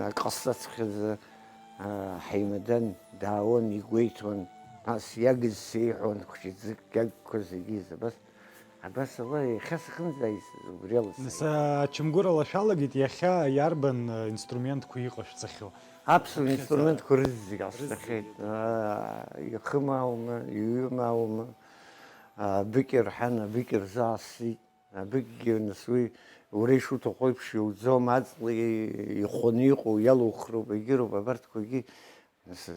Ак ҟасҵацәхьаӡа, ҳаимадан, даауан, игәеиҭон, нас иагыз сеиҳәон, хәҷыӡык иагқәа зегьы, абас, абас ала иахьа сахьынӡааиз убри ала Нас, сааит. Ачамгәыр алашәалагеит, иахьа иарбан, а, инструментқәа иҟашәҵахьоу? Аԥсуа Иахьа инструментқәа рызегь ҟасҵахьеит. Рызегь. Аа, ихым аума, иҩым аума, аа, быкьыр ҳан, абыкьыр заасит. Абыкьгьы, нас, уи уара ишуҭаху еиԥш иуӡом, аҵла ихәаны иҟоу иалухроуп, егьыроуп, абарҭқәагьы, нас,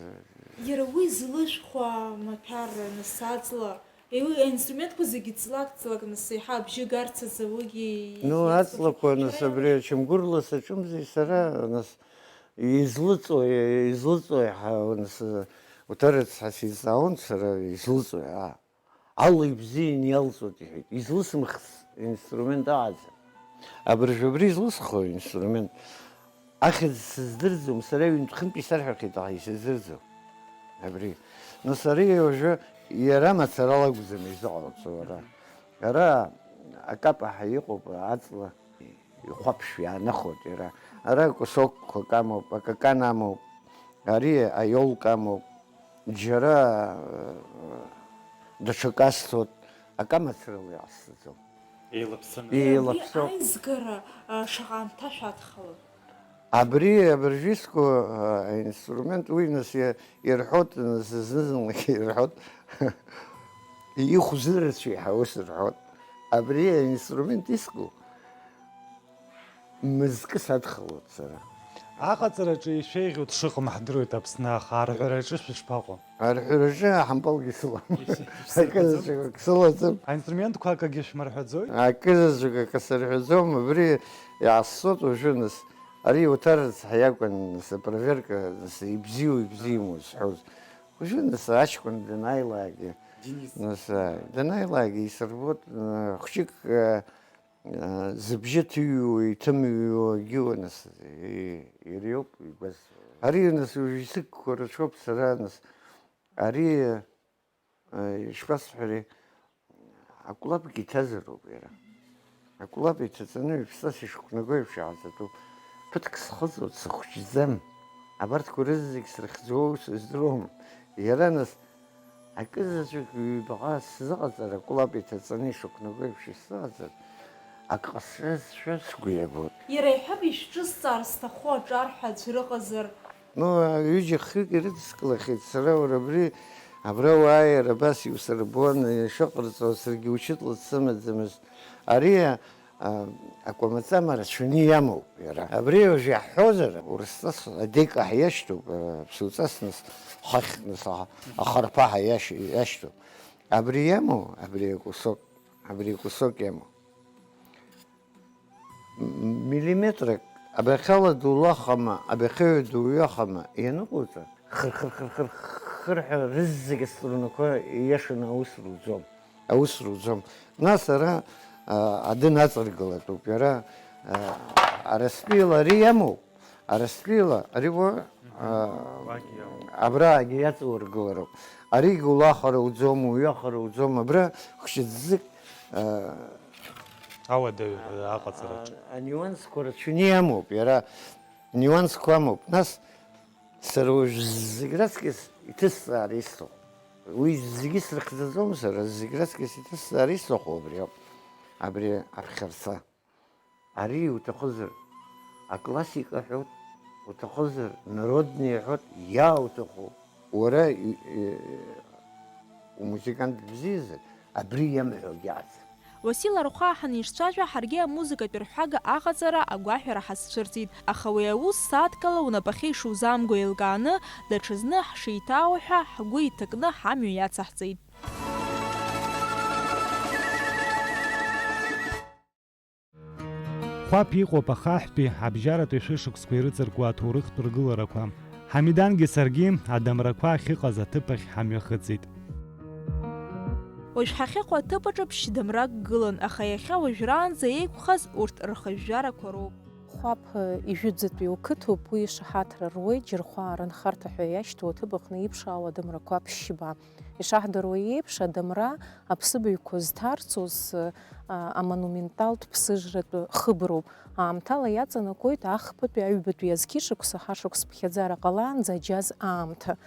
Иара уи злышәхәа маҭәар, нас, аҵла, еи-, аинструментқәа зегьы ҵлак-ҵлак, нас, еиҳа абжьы гарц азы уигьы Ну, иазгәаҭоуп. Аҵлақәа, нас, Џьара абри ачамгәырла саҿымзи сара, нас, излыҵуа, излыҵуа иаҳа, нас, уҭарыцҳас изҵаауан сара, излыҵуа, аа. Ала ибзиан иалҵуеит, иҳәеит. Излысымхц инструмент аҟаӡам. Абыржә абри излысхуа инструмент. Ахьӡ сыздырӡом, сара ҩынтә-хынтә исарҳәахьеит, аха исыздырӡом. Абри. Нас ари уажәы иара мацарала акәӡам изыҟалҵо, ара. Ара акапаҳа иҟоуп, аҵла ихәаԥшҩы иаанахоит иара. Ара кусокқәак амоуп, акакан амоуп, ари аиолка амоуп. Џьара, э, даҽакы асҭоит, акы амацарала иҟасҵаӡом. Еилаԥсаны. Еилаԥсоуп. Ари аизгара, а, шаҟа аамҭа шәадхалон? Абри абыржәы иску, а, аинструмент, уи, нас, иа-, ирҳәоит, нас, зны-зынлагьы ирҳәоит. Ихәзырацәа иаҳа ус рҳәоит. Абри аинструмент иску, Мызкы садхалоит сара. Аҟаҵараҿы ишәеиӷьу дшыҟам ҳдыруеит Аԥсны, аха арҳәараҿы шәышԥаҟоу? Арҳәараҿы аҳампалгьы сылам. Акызаҵәык акы сылаӡам. Аинструментқәа акагьы шәмырҳәаӡои? Акызаҵәык акы сырҳәаӡом, убри иаасцоит уажәы, нас. Ари уҭарыцҳа иакәын, нас, апроверка, нас, ибзиоу, ибзиаму зҳәоз. Уажәы, нас, аҷкәын данааилаагьы, Денис. Нас, а, данааилаагьы исырбоит, а, хәҷык, а, Зыбжьы ҭыҩуа, иҭымҩуагьы, нас, и-, ириоуп игәаз. Ари, нас, уажә исықәқәа рацәоуп сара, нас, ари, э, ишԥасҳәари, акәлапгьы иҭазароуп иара. Акәлап иҭаҵаны ҩаԥсас ишықәнаго еиԥш иҟаҵатәуп. Ԥыҭк схыҵуеит, сыхәҷӡам. Абарҭқәа рызегь срыхьӡоу сыздыруам. Иара, нас, Акызаҵәык ҩбаҟа сзыҟаҵар, акәлап иҭаҵаны ишықәнаго еиԥш исзыҟаҵар, ак ҟасҵазшәа сгәы иабоит. Иара иҳәап, ишәҿысҵаар сҭаху аҿар ҳәа аӡә рыҟазар? Ну, ҩыџьа-хҩык ирыдыскылахьеит сара, уара абри, абра уааир, абас иусырбон, ишыҟарҵо, саргьы учытлац сымаӡамызт. Ари А, акәамаҵама рацәаны иамоуп иара. Абри уажә иаҳҳәозар, урысҵас адекаҳ иашьҭоуп, а, ԥсуҵас нас, хахь нас, а, ахарԥаҳа иашь-, иашьҭоуп. Абри иамоу, абри акусок, абри акусок иамоу. М-, миллиметрак, абахьала дулахама, абахьаҩ дуҩахама, ианыҟоуҵа, хыр-хыр-хыр-хыр-хыр ҳәа рызегь аструнақәа ииашаны аус руӡом. Аус руӡом. Нас ара, а, адын аҵаргылатәуп. Иара, а, арасҭлеила ари иамоуп. Арасҭлеила ари уа, а, абраагьы иаҵаургылароуп. Аригьы улахара уӡом, уҩахара уӡом. Абра хәшьыӡӡык, а, ауадаҩра аҟаҵараҿы. А, анюансқәа рацәаны иамоуп. Иара нюансқәа амоуп. Нас Сара уажә зегь раҵкыс иҭысҵаар исҭаху. Уи зегьы срыхьӡаӡом сара, зегь раҵкыс иҭысҵаар исҭаху абри ауп. Абри аԥхьарца. Ари уҭахызар аклассика ҳәот, уҭахызар народный ҳәот, иауҭаху. Уара и-, и-, умузыкант бзиазар, абри иамҳәогьы аӡам. Уасил Архәаа ҳанишцәажәа, ҳаргьы амузыкатә рҳәага аҟаҵара агәаҳәара ҳазцәырҵит, аха уи аус сааҭкала унапахьы ишузаамго еилкааны, даҽазны ҳшеиҭаау ҳәа ҳгәы иҭакны ҳамҩа иацаҳҵеит. Хәаԥ иҟоуп ахаҳәтәи, абжьаратәи шәышықәсқәа ирыҵаркуа аҭоурыхтә ргыларақәа. Ҳамидангьы саргьы адамрақәа ахьыҟаз аҭыԥ ахь ҳамҩахыҵит. Уажә ҳахьыҟоу аҭыԥ аҿы ԥшь-дамрак гылан, аха иахьа уажәраанӡа еиқәхаз урҭ рхыжәжәарақәа роуп. Хәаԥ ижәытәӡатәи уқыҭоуп, уи ишаҳаҭра руеит, Џьырхәаа рынхарҭа ҳәа иашьҭоу аҭыԥ аҟны иԥшаауа адамрақәа ԥшьба. Ишаҳдыруа еиԥш, адамра аԥсыбаҩқәа зҭарҵоз, а, амонументалтә ԥсыжратә хыброуп. Аамҭала иаҵанакуеит ахԥатәи аҩбатәи азқьышықәса, ҳашықәс ԥхьаӡара ҟалаанӡа аџьаз аамҭа.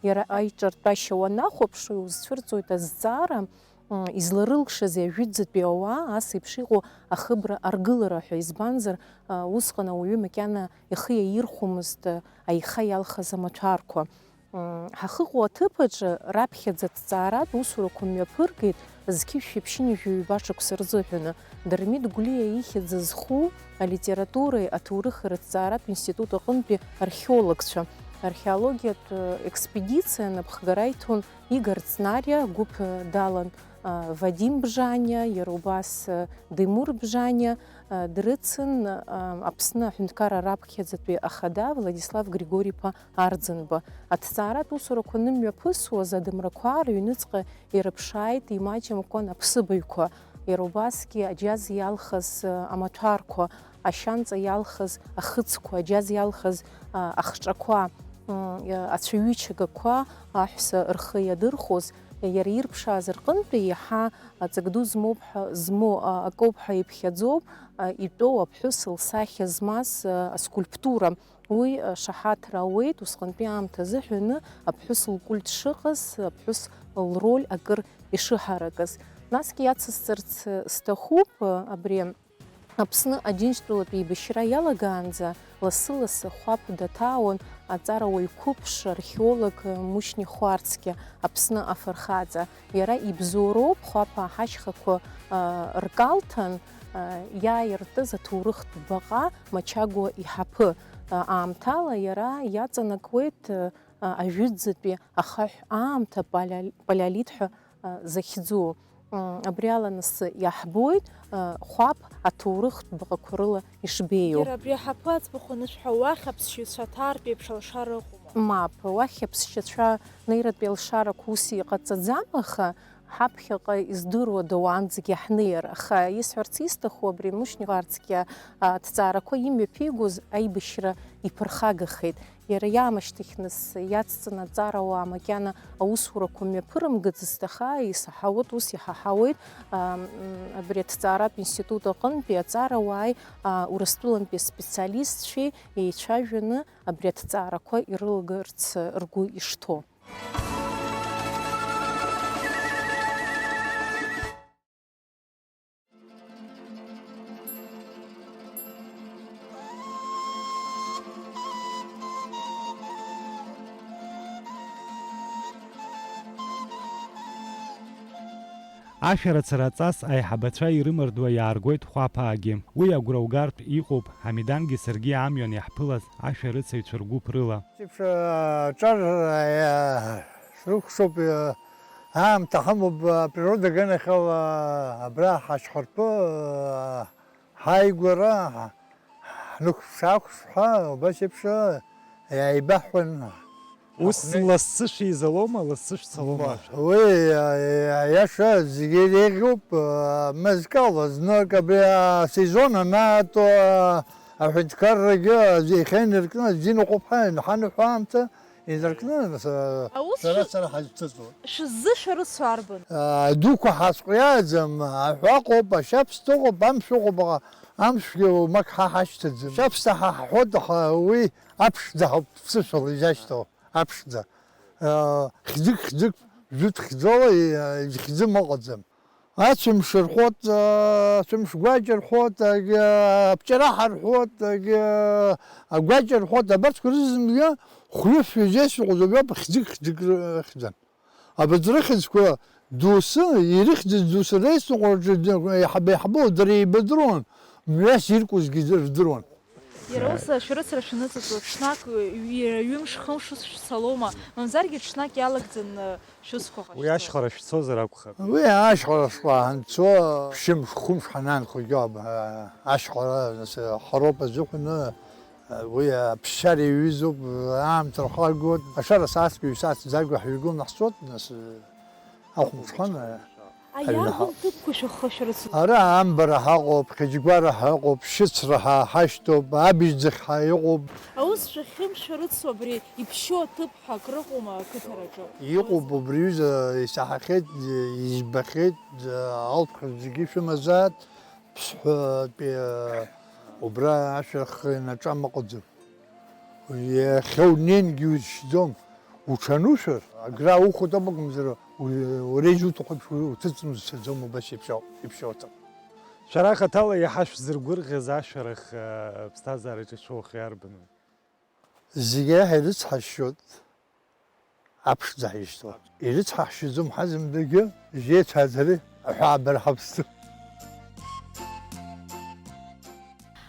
Иара аиҿартәашьа уанахәаԥш, иузцәырҵуеит азҵаара, м, изларылшази ажәытәӡатәи ауаа ас еиԥш иҟоу ахыбра аргылара ҳәа, избанзар, а, усҟан ауаҩы макьана ихы иаирхәомызт, а, аиха иалхыз амаҭәарқәа. М, ҳахьыҟоу аҭыԥ аҿы раԥхьаӡа аҭҵааратә усурақәа мҩаԥыргеит зқьышә ԥшьынҩажәи ҩба шықәса рзыҳәаны. Дырмит Гәлиа ихьӡ зху алитературеи аҭоурыхи рыҭҵааратә институт аҟынтәи археологцәа. Археологиатә, э, експедициа напхгара иҭон Игор Цнариа, гәыԥ, э, далан, э, Вадим Бжаниа, иара убас, э, Димур Бжаниа, э, дрыцын, э, Аԥсны аҳәынҭқарра раԥхьаӡатәи ахада Владислав Григори-иԥа Арӡынба. Аҭҵааратә усурақәа анымҩаԥысуаз, адамрақәа рыҩныҵҟа ирыԥшааит имаҷымкәан аԥсыбаҩқәа, иара убасгьы аџьаз иалхыз, э, амаҭәарқәа, ашьанҵа иалхыз ахыцқәа, аџьаз иалхыз, а, ахҿақәа, м, э, ацәаҩычагақәа аҳәса рхы иадырхәоз, иара ирԥшааз рҟынтәи иаҳа аҵак ду змоуп ҳәа, змоу, а, акоуп ҳәа иԥхьаӡоуп, а, итәоу аԥҳәыс лсахьа змаз, а, аскульптура. Уи, а, шаҳаҭра ауеит, усҟантәи аамҭазы ҳәаны аԥҳәыс лкульт шыҟаз, аԥҳәыс лроль акыр ишыҳаракыз. Насгьы иацысҵарц, а, сҭахуп, а, абри Аԥсны Аџьынџьтәылатә еибашьра иалагаанӡа лассы-лассы Хәаԥ даҭаауан аҵарауаҩ қәыԥш, археолог Мушьни Хәарцкиа, Аԥсны афырхаҵа. Иара ибзоуроуп Хәаԥ аҳашьхақәа, а, ркалҭан, а, иааиртыз аҭоурыхтә баҟа Мачагәа иҳаԥы. А, аамҭала иара иаҵанакуеит, а, а, ажәытәӡатәи ахаҳә аамҭа палеол-, палеолит ҳәа, а, захьӡу. М, абри ала нас иаҳбоит, а, Хәаԥ аҭоурыхтә баҟақәа рыла ишбеиоу. Иара абри аҳаԥы аӡбахә анышәҳәа, уахь аԥсшьаҩцәа аҭаартә еиԥш алшара ыҟоума? Мап, уахь аԥсшьацәа неиратәи алшарақәа ус иҟаҵаӡам, аха ҳаԥхьаҟа издыруада уаанӡагьы ҳнеир? Аха исҳәарц исҭаху, абри Мушьни Хәарцкиа, а, аҭҵаарақәа имҩаԥигоз аибашьра иԥырхагахеит. Иара иаамышьҭахь нас иацҵаны аҵарауаа макьана аусурақәа мҩаԥырымгаӡацт, аха исаҳауеит, ус иҳаҳауеит, ам, абри аҭҵааратә институт аҟынтәи аҵарауааи, а, Урыстәылантәи аспециалистцәеи еицәажәаны абри аҭҵаарақәа ирылагарц ргәы ишҭоу. Ашәарыцара аҵас аиҳабацәа ирымардуа иааргоит Хәаԥаагьы. Уи агәра угартә иҟоуп, Ҳамидангьы саргьы амҩан иаҳԥылаз ашәарыцаҩцәа ргәыԥ рыла. Еиԥш, аҿар, а, срыкәшоуп, а, аамҭа ҳамоуп, а, априрода аганахьала абра ҳашьхарԥы, а, ҳааигәара, ҳа-, ҳнықәԥш-аақәԥш ҳәа, убас еиԥш, а, иааибаҳҳәан. Ус аҟны лассы шәеизалома, лассы шәцалома? Уи, а, а, аиаша зегьы иреиӷьуп, а, мызкала, знык абри асезон анаатәо, а, аҳәынҭқаррагьы иахьа инаркны, азин ахәыԥҳа ианҳаныҳәо аамҭа, инаркны, с-, Аус сара, шәы-, сара ҳазцыҵуа. Шәыззышәарыцо арбан? А, дуқәа ҳазҟәиааӡам, аҳәа ыҟоуп, ашьаԥсҭа ыҟоуп, амшә ыҟоуп, аха амшәгьы уамак ҳа ҳашьҭаӡам. Ашьаԥсҭа ҳа ҳҳәоит, аха уи аԥшӡа ҳауп, ԥсышәала изашьҭоу, аԥшӡа. А, хьӡык-хьӡык, жәытә хьӡала, и-, ихьӡым ыҟаӡам. Ацәымш рҳәоит, а, ацәымш гәаҷа рҳәоит, агьы, апҷараҳа рҳәоит, агьы, агәаҷа рҳәоит, абарҭқәа рызынгьы хәҩы-фҩы зеицәыҟәыз убриоуп хьӡык-хьӡык рыхьӡын. Абарҭ рыхьӡқәа доусы, ирыхьӡыз доусы реицныҟәараҿы еиҳабы-еиҳабы дара еибадыруан, мҩас иркузгьы рдыруан. Иара ус ашәарыцара шәаныҵатәоу, ҽнак, ҩ-, ҩымш-хымш ус шәцалома, мамзаргьы ҽнак иалагӡаны шәусқәа ҟашәҵома? Уи ашьхара шәцозар акәхап. Уи ашьхара шкәа ҳанцо, ԥшьымш-хәымш ҳанаанхогьы ауп, ашьхара, нас, ҳароуп азыҳәаны, уи аԥсшьара иаҩызоуп, аамҭа рхагоит. Ашара сааҭк-ҩ сааҭ ӡагәа ҳҩагыланы ҳцоит, нас, ахәымҽхан. Аиаргәын ҭыԥқәа шәыхха шәрыцуп. Ара амбара ҳаҟоуп, Хьыџьгәара ҳаҟоуп, Шьыцра ҳа-, ҳашьҭоуп, Абыжьӡахь ҳа-, иҟоуп. Аус шәахьымшәа рыцу абри иԥшьоу аҭыԥ ҳәа акрыҟоума ақыҭараҿы? Иҟоуп, убри аҩыза исаҳахьеит, избахьеит, алԥха зегьы шәымазааит, Ԥсҳәатәи, убра ашәахы инаҿам ыҟаӡам. Иахьа унеингьы уршьӡом. Уҽанушәар, агра ухәоит акәымзар, у-, уара изуҭаху еиԥш уҭыҵны узцаӡом, убас иԥшьоу, иԥшьоу аҭак. Шәара хаҭала иаҳа шәзыргәырӷьаз ашәарах, э, ԥсҭазаараҿы ишәоухьоу иарбану? Зегь аиаҳа ирыцҳашьоит. Аԥшӡа ҳишьҭоу. Ирыцҳаҳшьаӡом ҳазымдагьы, жьеицәааӡари аҳәаабара ҳаԥсӡом.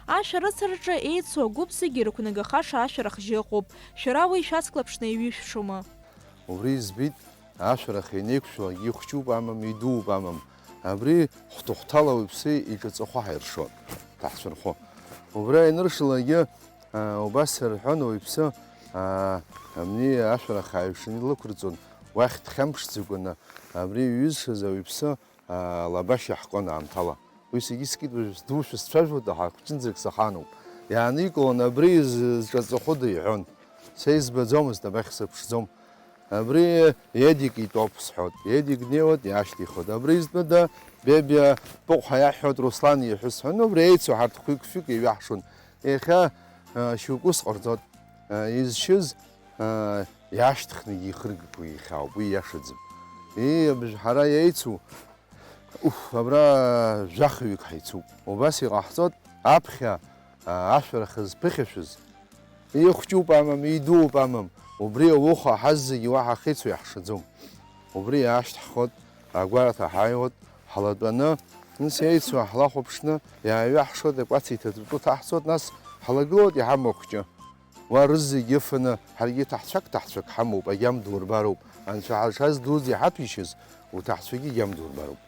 Ашәарыцараҿы еицу агәыԥ зегьы ирықәнагахаша ашәарах жьы ыҟоуп. Шәара уи шәацклаԥшны иҩышәшома? Убри избеит, ашәарах ианеиқәшәалак ихәҷуп амам, идууп амам. Абри хәҭыхәҭала ауаҩԥсы иҿаҵахәы ҳаиршоит, ҳҭаҳцәа рхәы. Убра ианыршалакгьы, Убас рҳәон ауаҩԥсы, амни ашәарах ааҩшаны илықәырҵон, уахь дхьамԥшӡакәаны, абри иҩызцәаз ауаҩԥсы алабашьа иаҳкуан аамҭала. Уи сагьы искит, уажә сдушәа сцәажәоит, аха хәҷынӡак сахаануп. Иааникылон, абри зҿаҵахәыда иҳәон. Са избаӡомызт, абахь сыԥшӡом. Абри Едик итәоуп сҳәоит. Едик днеиуеит, иаашьҭихуеит. Абри изтәыда Бебиа Пыҟәҳа иаҳҳәоит, Руслан иҳәыс ҳәа. Ну, убри еицу ҳарҭ хәҩык-фҩык еиҩаҳшон. Иахьа, а, шьоук ус ҟарҵоит. А, изшьыз, а, иаашьҭхны ихыргақәа ихьаауп, уи иашаӡам. Ии, абжәҳара иеицу, Уф, абра жәахаҩык ҳаицуп. Убас иҟаҳҵоит, аԥхьа, а, ашәарах зԥыхьашәыз. Ихәҷуп амам, идууп амам, убри ауха ҳаз зегьы уаҳа ахьеицу иаҳшаӡом. Убри иаашьҭаҳхуеит, агәараҭа ҳааиуеит, ҳлатәаны, нас иеицу ҳлахәаԥшны, иааҩаҳшоит, акәац иҭатәатәы ҭаҳҵоит, нас ҳлагылоит иҳамоу ахәҷы. Уа рызегьы ыфаны, ҳаргьы ҭаҳцәак-ҭаҳцәак ҳамоуп, агьам ду рбароуп. Анцәа ҳазшаз дуӡӡа иҳаҭәеишьаз, уҭаҳцәагьы агьам ду рбароуп.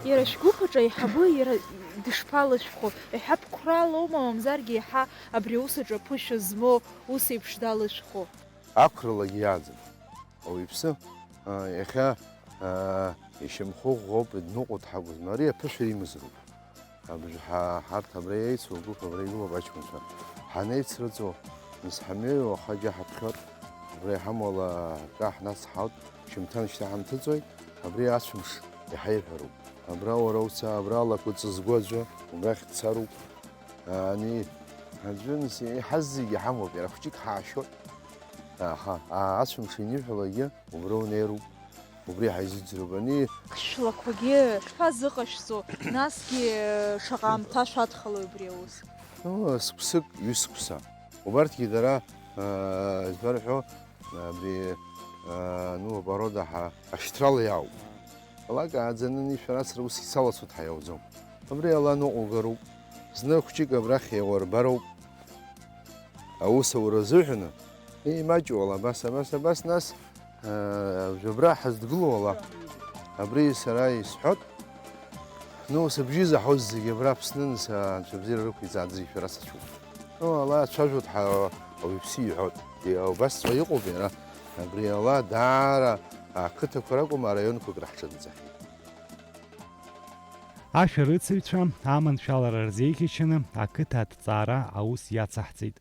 Иара шәгәыԥ аҿы аиҳабы иара дышԥалышәхәо, еиҳа ԥқәралоума, мамзаргьы еиҳа абри аус аҿы аԥышәа змоу ус еиԥш далышәхәо? Ақәралагьы иааӡам. Ауаҩԥсы, аа, иахьа, аа, ишьамхы ӷәӷәоуп, дныҟәо дҳагәызма, ари аԥышәа имазароуп. Абжаҳа ҳарҭ абра еицу агәыԥ абра игылоуп аҷкәынцәа. Ҳанеицрыҵуа, нас ҳамҩеиуа, аха џьа ҳаԥхьоит. Абра иҳамоу ала акы ҳнацҳауеит, шьымҭан шьҭа ҳамҭыҵуеит, абри ацәымш иаҳа иҳәароуп. Абра уара уца, абра алакәыҵ згәы аӡәы, убрахь дцароуп. Ани, аӡәы нас иаҳаз зегьы ҳамоуп, иара хәҷык ҳаашьоит. Аҳа, аа, ацәымш ианиҳәалакгьы убра унеироуп. Убри ҳаизыӡырҩуп. Ани. Хьшәлақәагьы шԥазыҟашәҵо, насгьы шаҟа аамҭа шәадхалои убри аус? Ну, сықәсык, ҩысықәса. Убарҭгьы дара, аа, жәбарҳәо, абри, аа, ну, апорода ҳа-, ашьҭрала иаауп. Лак ааӡаны анишәарацра ус ицалацо дҳаиауӡом. Абри ала ныҟәугароуп. Зны хәҷык абрахь еиларбароуп. Аус аура азыҳәаны, еимаҷуала абас, абас, абас, нас, аа, жәабра ҳазҭгылоу ала, абри сара исҳәот, ну, сыбжьы заҳоз зегьы абра Аԥсны, нас, Анцәа бзиара рықәиҵааӡеи шәара сацәуп. Ну, ала ацәажәот ҳа, ауаҩԥсы иҳәот. Иа-, убасҵәҟьа иҟоуп иара, абри ала даара ақыҭақәа ракәым, араионқәак раҳҿынӡахьеит. Ашәарыцаҩцәа аманшәалара рзеиӷьычаны ақыҭа аҭҵаара аус иацаҳҵеит.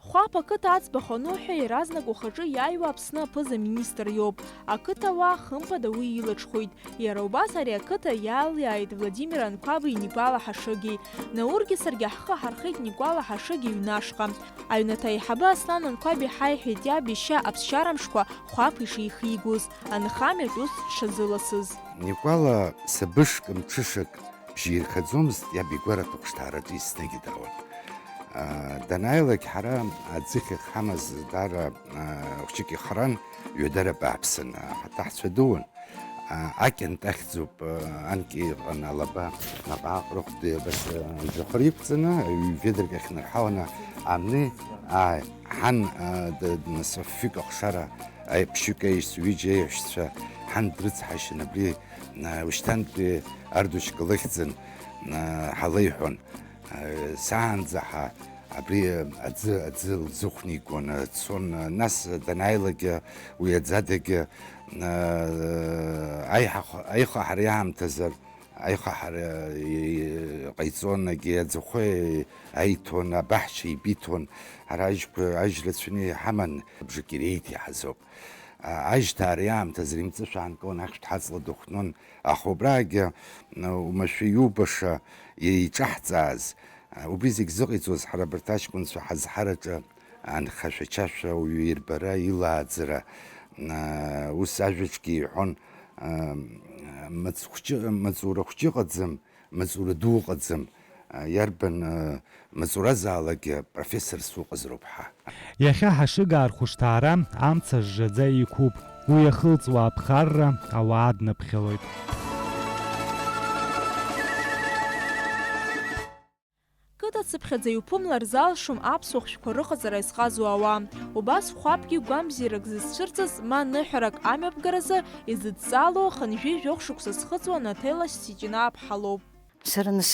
Хәаԥ ақыҭа аӡбахә аныҳәа, иаразнак ухаҿы иааиуа Аԥсны аԥыза-министр иоуп. Ақыҭауаа хымԥада уи илаҽхәоит. Иара убас ари ақыҭа иалиааит Владимир Анқәаби Никәала Ҳашыгеи. Наургьы саргьы ҳхы ҳархеит Никәала Ҳашыги иҩны ашҟа. Аҩнаҭа аиҳабы Аслан Анқәаби ҳаиҳәеит иаб иашьа аԥсшьарамшқәа Хәаԥ ишихигоз, анхамҩатә ус дшазыласыз. Никәала сабышк мҽышак бжьирхаӡомызт, иаб игәараҭа ахәышҭаараҿы еснагь даауан. Аа, данааилак ҳара аӡыхь ахьҳамаз даара, аа, хәҷык ихаран, ҩадара бааԥсын, аа, ҳаҭаҳцәа дууан. Акьант ахьӡуп, анкьа иҟан алаба, наҟ-ааҟ рыхәда абас, жәохыр иқәҵаны, ҩ-ведрак ахьнырҳаланы, амни, ааи, ҳан, д-, д-, нас фҩык ахшара, аи-, ԥшьҩык аишьцәа, ҩыџьа аиҳәшьцәа, ҳан дрыцҳашьан абри, ушьҭантәи ардушька лыхьӡын, ҳалеиҳәон. Саанӡа ҳа абри аӡы, аӡы лзыхәнигон, цон, нас данааилакгьы уи аӡадагьы, аиҳа-, аихаҳара иаамҭазар, аихаҳара ҟаиҵон, егьи аӡахәы аиҭон, абаҳча еибиҭон, ҳара ажьқәа, ажь рацәаны иҳаман, абжак иреиҭ иаҳазоуп. Ажьҭаара иаамҭазар имҵышәа аанкылан, ахьшәҭ ҳаҵла дыхәнон, аха убраагьы, умашәа иубаша иеиҿаҳҵааз, убри зегь зыҟаиҵоз ҳара абарҭ аҷкәынцәа ҳазҳараҿы анхашәачашәа, ауаҩы ирбара, илааӡара, ус ажәаҿгьы иҳәон, мыц хәҷы, маҵура хәҷы ыҟаӡам, маҵура ду ыҟаӡам, иарбан маҵуразаалакгьы профессорс уҟазароуп ҳа. Иахьа ҳашыгаа рхәышҭаара амца жжаӡа иқәуп. Уи иахылҵуа аԥхарра ауаа дныԥхьалоит. Қыҭацыԥхьаӡа иуԥымлар залшом аԥсуа хәшәқәа рыҟаҵара изҟазоу ауаа. Убас хәаԥгьы гәамбзиарак зызцәырҵыз, ма ныҳәарак амҩаԥгаразы изыдҵало хынҩажәи жәохә шықәса зхыҵуа Наҭела Сиҷинаа-ԥҳа лоуп. Сара нас,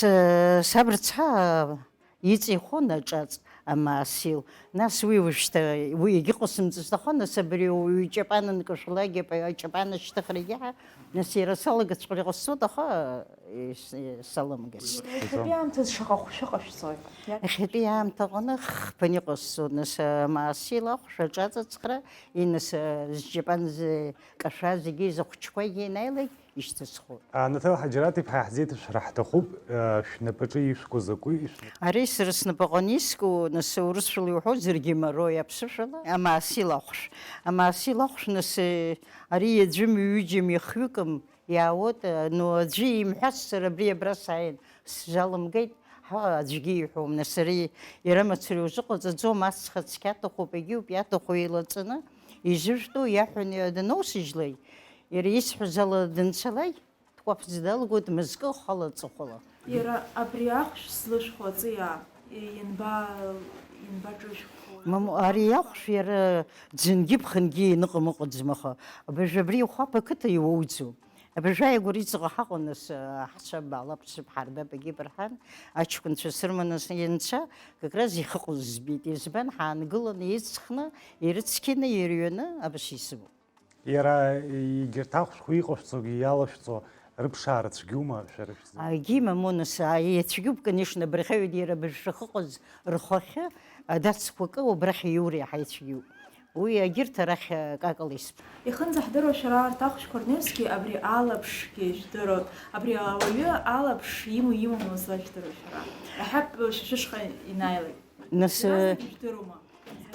саб рыцҳа иҵихуан аҿаҵ, амаасил. Нас уи уажәшьҭа, уи егьыҟасымҵац, аха нас абри уаҩы иҷапан анкашәалак, аҷапан ашьҭыхрагьы ҳа, нас иара салагаҵәҟьар иҟасҵоит, аха, ес-, саламгацт. Иахьатәи аамҭазы шаҟа хәшәы ҟашәҵоит? Иахьатәи аамҭа аҟны хԥан иҟасҵоит, нас, амаасил ахәшә аҿаҵаҵхра, и, нас, зҷапан зкашәа зегьы, зыхәыҷқәагьы ианааилак, ишьҭысхуеит. Анаҭел Ҳаџьараҭ-иԥҳа, иаҳзеиҭашәҳәар ҳҭахуп, шәнапаҿы ишәку закәи? Шәнап- Ари сара снапаҟны иску, нас, урысшәала иуҳәозаргьы, геморрой аԥсышәала, амаасил ахәшә. Амаасил ахәшә, нас, ари аӡәым, ҩыџьам, хҩыкым иаауеит, ну, аӡәы имҳәацзар, абри абра сааин, сзалымгеит, ҳәа аӡәгьы иҳәом, нас, ари иара мацара иузыҟаҵаӡом, ацха цқьа аҭахуп, егьиуп, иаҭаху еилаҵаны, изышәтәу иаҳәаны даноусыжьлак, иара исҳәаз ала данцалак, дкәаԥӡа далагоит мызкы хала аҵыхәала. Иара абри ахәшә злышәхәа аҵиаа, ианба-, ианбаҿышәхуа? Мамоу, ари ахәшә иара ӡынгьы ԥхынгьы ианыҟам ыҟаӡам, аха абыржә абри Хәаԥ ақыҭа иуоуӡом. Абыржә ааигәара иҵаҟа ҳаҟан, нас, ҳцәа баалап, сыԥҳа арбап, егьи бырҳан, аҷкәынцәа сырманы ианца, как раз ихыҟаз збеит. Избан, ҳаангыланы, иҵхны, ирыцқьаны, ирҩаны, абас исымоуп. Иара егьырҭ ахәшәқәа иҟашәҵогьы иалашәҵо рыԥшаара цәгьоума шәара шәзы? Егьи, мамоу, нас, а, ицәгьоуп, конечно, абырхаҩык иара абыржә шахыҟаз рхахьы, адацқәа акы убрахь иура иаҳа ицәгьоуп. Уи егьырҭ арахь, а, акакала исп-. Ихынӡаҳдыруа шәара арҭ ахәшәқәа рневсгьы абри алаԥшгьы жәдыруеит. Абри ауаҩы алаԥш имоу имаму злажәдыруа шәара. Иаҳҳәап, шәышҟа инаилеит. Нас, иаразнак ижәдыруама?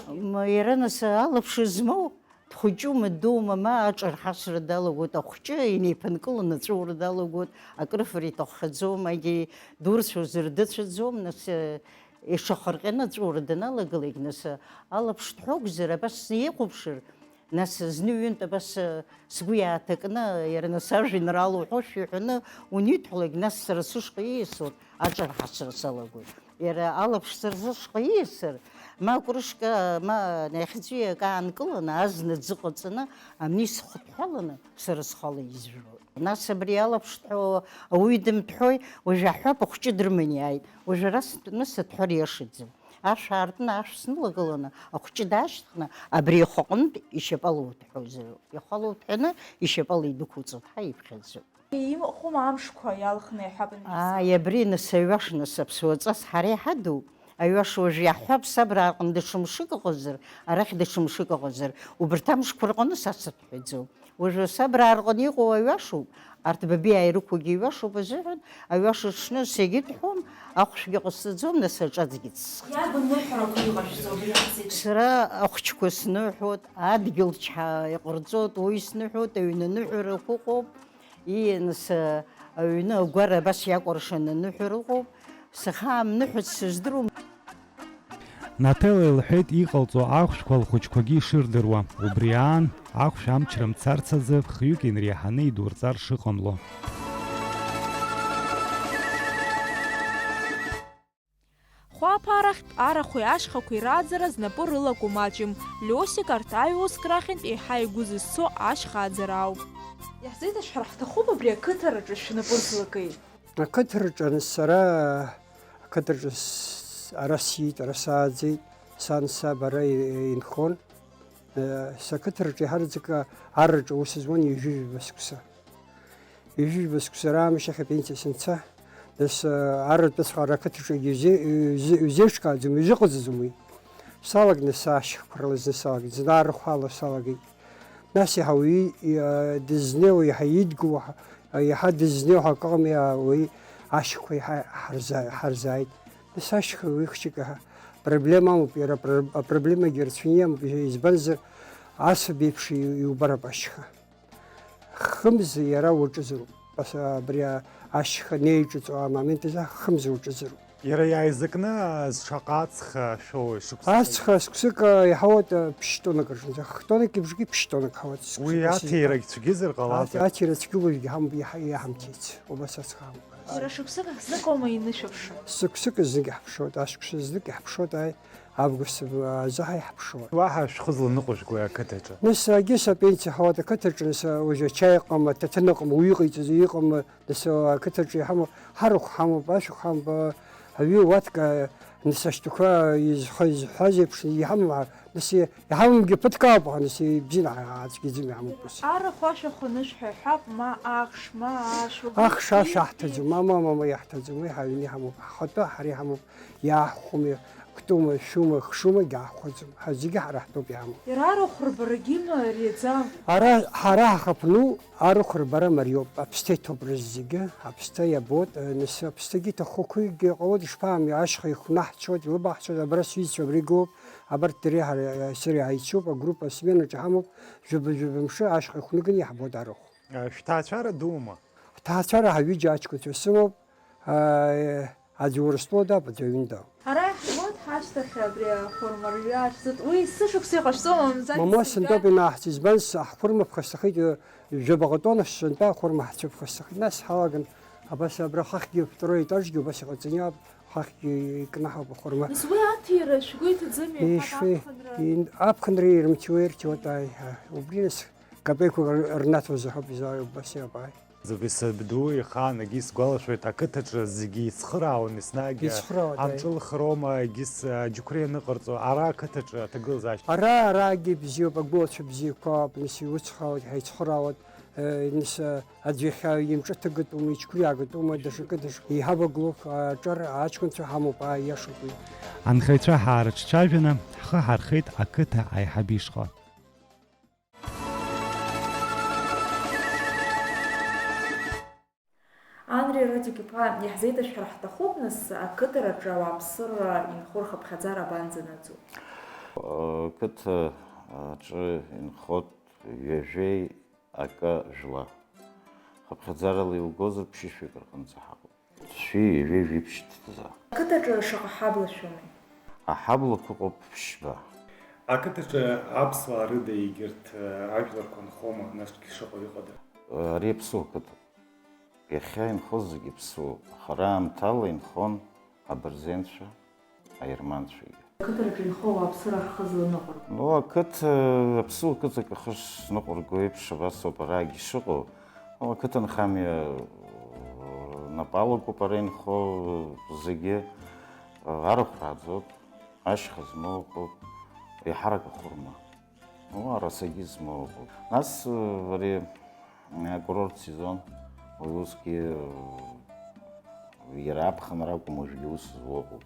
М, иара, нас, алаԥш змоу дхәыҷума, ддуума, ма аҿарҳасра далагоит, ахәҷы инеиԥынкыланы аҵәуара далагоит, акрыфара иҭаххаӡом, егьи дурцәозар дыцәаӡом, нас, ишахырҟьаны аҵәуара даналагалак, нас, алаԥш дҳәогзар, абас снаихәаԥшыр, нас зны-ҩынтә абас, сгәы иааҭакны, иара нас ажәеинраала уҳәошәа иҳәаны унидҳәалак, нас сара сышҟа ииасуан, аҿарҳасра салагоит. Иара алаԥш сара сышҟа ииасыр, ма кәыршка, ма нахьӡҩык аанкыланы, азна ӡы ҟаҵаны, амни схыҭҳәаланы, сара схала изжәуеит. Нас абри алаԥш дҳәо, ауаҩы дымдҳәои, уажә аҳәап, ахәҷы дрыманы иааит. Уажә ара сынтәаны сыдҳәар иашаӡам. Ашә аартны, ашә снылагыланы, ахәҷы даашьҭхны, абри ихәаҟынтә ишьапала удҳәозар, ихала удҳәаны, ишьапала идәықәуҵоит, ҳа иԥхьаӡоуп. Имыхәома амшқәа иалхны иаҳәап анышә? Ааи, абри нас аҩаш, нас аԥсуа ҵас ҳара иҳадуп. Аҩаш уажә иаҳҳәап, сабрааҟны даҽа мшык ыҟазар, арахь даҽа мшык ыҟазар, убарҭ амшқәа рҟны са сыдҳәаӡом. Уажәы сабраа рҟны иҟоу аҩашоуп, арҭ бабиаа ирықәугьы иҩашоуп азыҳәан, аҩаша ҽны сегьыдҳәом, ахәшәгьы ҟасҵаӡом, нас аҿаӡгьы ҵысхӡом. Иарбан ныҳәарақәа иҟашәҵо абри аҳасеиҭ? Сара ахәҷқәа сныҳәоит, адгьыл чҳа иҟарҵоит, уи сныҳәоит, аҩны аныҳәарақәа ыҟоуп, и, нас, аҩны агәара абас иакәыршаны аныҳәара ыҟоуп, сахаамныҳәац сыздыруам. Наҭела илҳәеит иҟалҵо ахәшәқәа лхәыҷқәагьы ишырдыруа. Убри аан, ахәшә амчра мцарц азы хҩык инреиҳаны идурҵар шыҟамло. Хәаԥарахьтә арахәи ашьхақәеи раӡара знапы рылаку маҷым. Лиосик арҭ аҩ-уск рахьынтә еиҳа игәы зызцо ашьха аӡара ауп. Иаҳзеиҭашәҳәар ҳҭахуп абри ақыҭараҿы шәнапы злакеи? Ақыҭараҿы сара, ақыҭаҿы с-, ара сиит, ара сааӡеит, сан саб ара и-, инхон. Э, сақыҭараҿы иаҳараӡакы арраҿы аус зуан ҩажәижәаба шықәса. Ҩажәижәаба шықәса раамышьҭахь апенсиа санца, нас, э, арратәыҵәҟьа ара ақыҭаҿы егьи узеи-, узеи-, узеиҿкааӡом, узыҟаҵаӡом уи. Салаганы сашьхақәа рыла зны салагеит, зны арахә ала салагеит. Нас иаҳа уи, э, дызнеиуа, иаҳа идгыло, ҳа-, иаҳа дызнеиуа ҳәа акы ыҟами, а, уи ашьхақәа иаҳа ҳарза-, ҳарзааит. Нас ашьха уи хәҷык иаҳа проблема амоуп, иара апро-, апроблемагьы рацәаны иамоуп, избанзар, асаби еиԥш иу-, иубароуп ашьха. Хымз иара уаҿызароуп, ас-, абри а-, ашьха неиҿыҵуа амомент азы хымз уаҿызароуп. Иара иааизакны шаҟа ацха шәоуи, шықәса? Ацха шықәсык, а, иҳауеит, а, ԥшь-тоннак рҿынӡа. Х-тоннак ибжагьы ԥшь-тоннак ҳауеит. Уи шықәсык аҭира цәгьазар ҟалазар? Аҭ-, аҭира цәгьоуп, уигьы ҳам-, иаҳ-, иаҳамҭеит. Убас ацха ҳамоуп. Иара шықәсык ахь знык аума инышәаԥшуа? Шықәсык знык иаҳԥшуеит, ашықәс знык иаҳԥшуеит, аи, август азы ҳаи ҳаԥшуеит. Уаҳа шәхы зланыҟәыжәгои ақыҭаҿы? Нас, егьыс апенсиа ҳауеит ақыҭаҿы, нас, уажәы ачаи ыҟам, аҭаҭын ыҟам, уаҩы иҟаиҵаз иҟам, нас, ақыҭаҿы иҳамоу, ҳарахә ҳамоуп, ашәахә ҳамоуп, аҩы уаҭк, нас, ашьтәақәа изҳәа-, изҳәаз еиԥш иҳамоу, нас, иҳамамгьы ԥыҭк ауп, нас, ибзианы ҳацәгьаӡаны иҳамоуп, нас. Арахә ашәахәа анышәҳәа иҳәап, ма ахш, ма ашә, убри Ахш, ашә зегьы аҳҭаӡом, ма, ма, ма, ма иаҳҭаӡом, уи ҳаҩны иҳамоуп, ҳхатәы ҳара иҳамоуп, иаҳхәуми, ктәума, шәума, хшума, иаҳхәаӡом, ҳа зегьы ҳара ҳтәоуп иҳамоу. Иара арахә рбарагьы мариаӡам. Ара, ҳара ҳахаԥну, арахә рбара мариоуп, аԥсҭа иҭоуп рызегьы, аԥсҭа иабоит, э, нас аԥсҭагьы иҭахуқәагьы ҟалоит, ишԥаами, ашьха ихәнаҳцоит, илыбаҳцоит, абра сҩызцәа абра игылоуп, абарҭ дареи ҳареи, э, сареи ҳаицуп, агруппа сменаҿы ҳамоуп, жәаба-жәаба мшы ашьха ихәнаганы иаҳбоит арахә. Э, шәҭаацәара дуума? Ҳҭаацәара ҳаҩыџьа аҷкәынцәа сымоуп, э, аӡә Урыстәыла дауп, аӡә аҩны дауп. Ара иаҳбоит ҳашьҭахь абри ахәырмарҩы ашәҵатә, уи есышықәса иҟашәҵома, мамзар? Мамоу сынтәоуп инаҳҵо, избан, ҳхәырма ԥхасҭахеит, ҩ-, жәабаҟа тонна сынтәа ахәырма ҳцәыԥхасҭахеит. Нас ҳалаган абас абра хахьгьы второй етажгьы убас иҟаҵаны иаап, хахьгьы икнаҳауп ахәырма. Нас уи аҭира шәгәы иҭаӡами, аԥхынра? Ишәи-, ин-, аԥхынра ирымчуа ирчуа, аи, убри нас капеиқәак р-, рнаҭозар ҳәа убас иаап, аи. Зове сабду ихаан, егьи сгәалашәоит, ақыҭаҿы зегьы ицхыраауан еснагь. Ицхыраауан, амҿы лхроума, егьи с-, аџьықәреи аныҟарҵо, ара ақыҭаҿы аҭагылазаашьа. Ара, арагьы бзиоуп, агәылацәа бзиақәа ауп, нас иуцхраауеит, ҳаицхыраауеит, э, нас, э, аӡә иахьа имҿы ҭыгатәума, ичқәреиаагатәума, даҽакы, даҽакы. Еиҳаб агәылоуп, аҿар аҷкәынцәа ҳамоуп, ааи, иашоуп уи. Анхаҩцәа ҳаарыҿцәажәаны, ҳхы ҳархеит ақыҭа аиҳаб ишҟа. Анри Радик-иԥа, иаҳзеиҭашәҳәар ҳҭахуп, нас, ақыҭараҿы ауааԥсыра инхо рхыԥхьаӡара абанӡанаӡо? Ақыҭа аҿы инхоит ҩажәеи акы жәла. Хыԥхьаӡарала иугозар, ԥшьышәҩык рҟынӡа ҳаҟоуп. Шәи ҩажәи жәиԥшь ҭӡа. Ақыҭаҿы шаҟа ҳабла шәымоу? Аҳаблақәа ыҟоуп ԥшьба. Ақыҭаҿы аԥсуаа рыда егьырҭ, э, ажәларқәа нхома, насгьы шыҟоу иҟада? Ари аԥсуа қыҭоуп. Иахьа инхоз зегьы ԥсуоуп. Аха раамҭала инхон абырзенцәа, аерманцәагьы. Ақыҭараҿы инхо ауааԥсыра ҳхы зланыҟәырго. Ну, ақыҭа, аԥсуа қыҭак ахы шныҟәырго еиԥш абас ауп арагьы шыҟоу. Ну, ақыҭанхамҩа, э, напы алакуп ара инхо, э, зегьы, э, арахә рааӡоуп, ашьха змоу ыҟоуп, еиҳарак ахәырма. Ну, арасагьы змоу ыҟоуп. Нас, э, ари Акурорт сезон, уи усгьы, иара аԥхынра акәым, уажәгьы ус зуа ыҟоуп.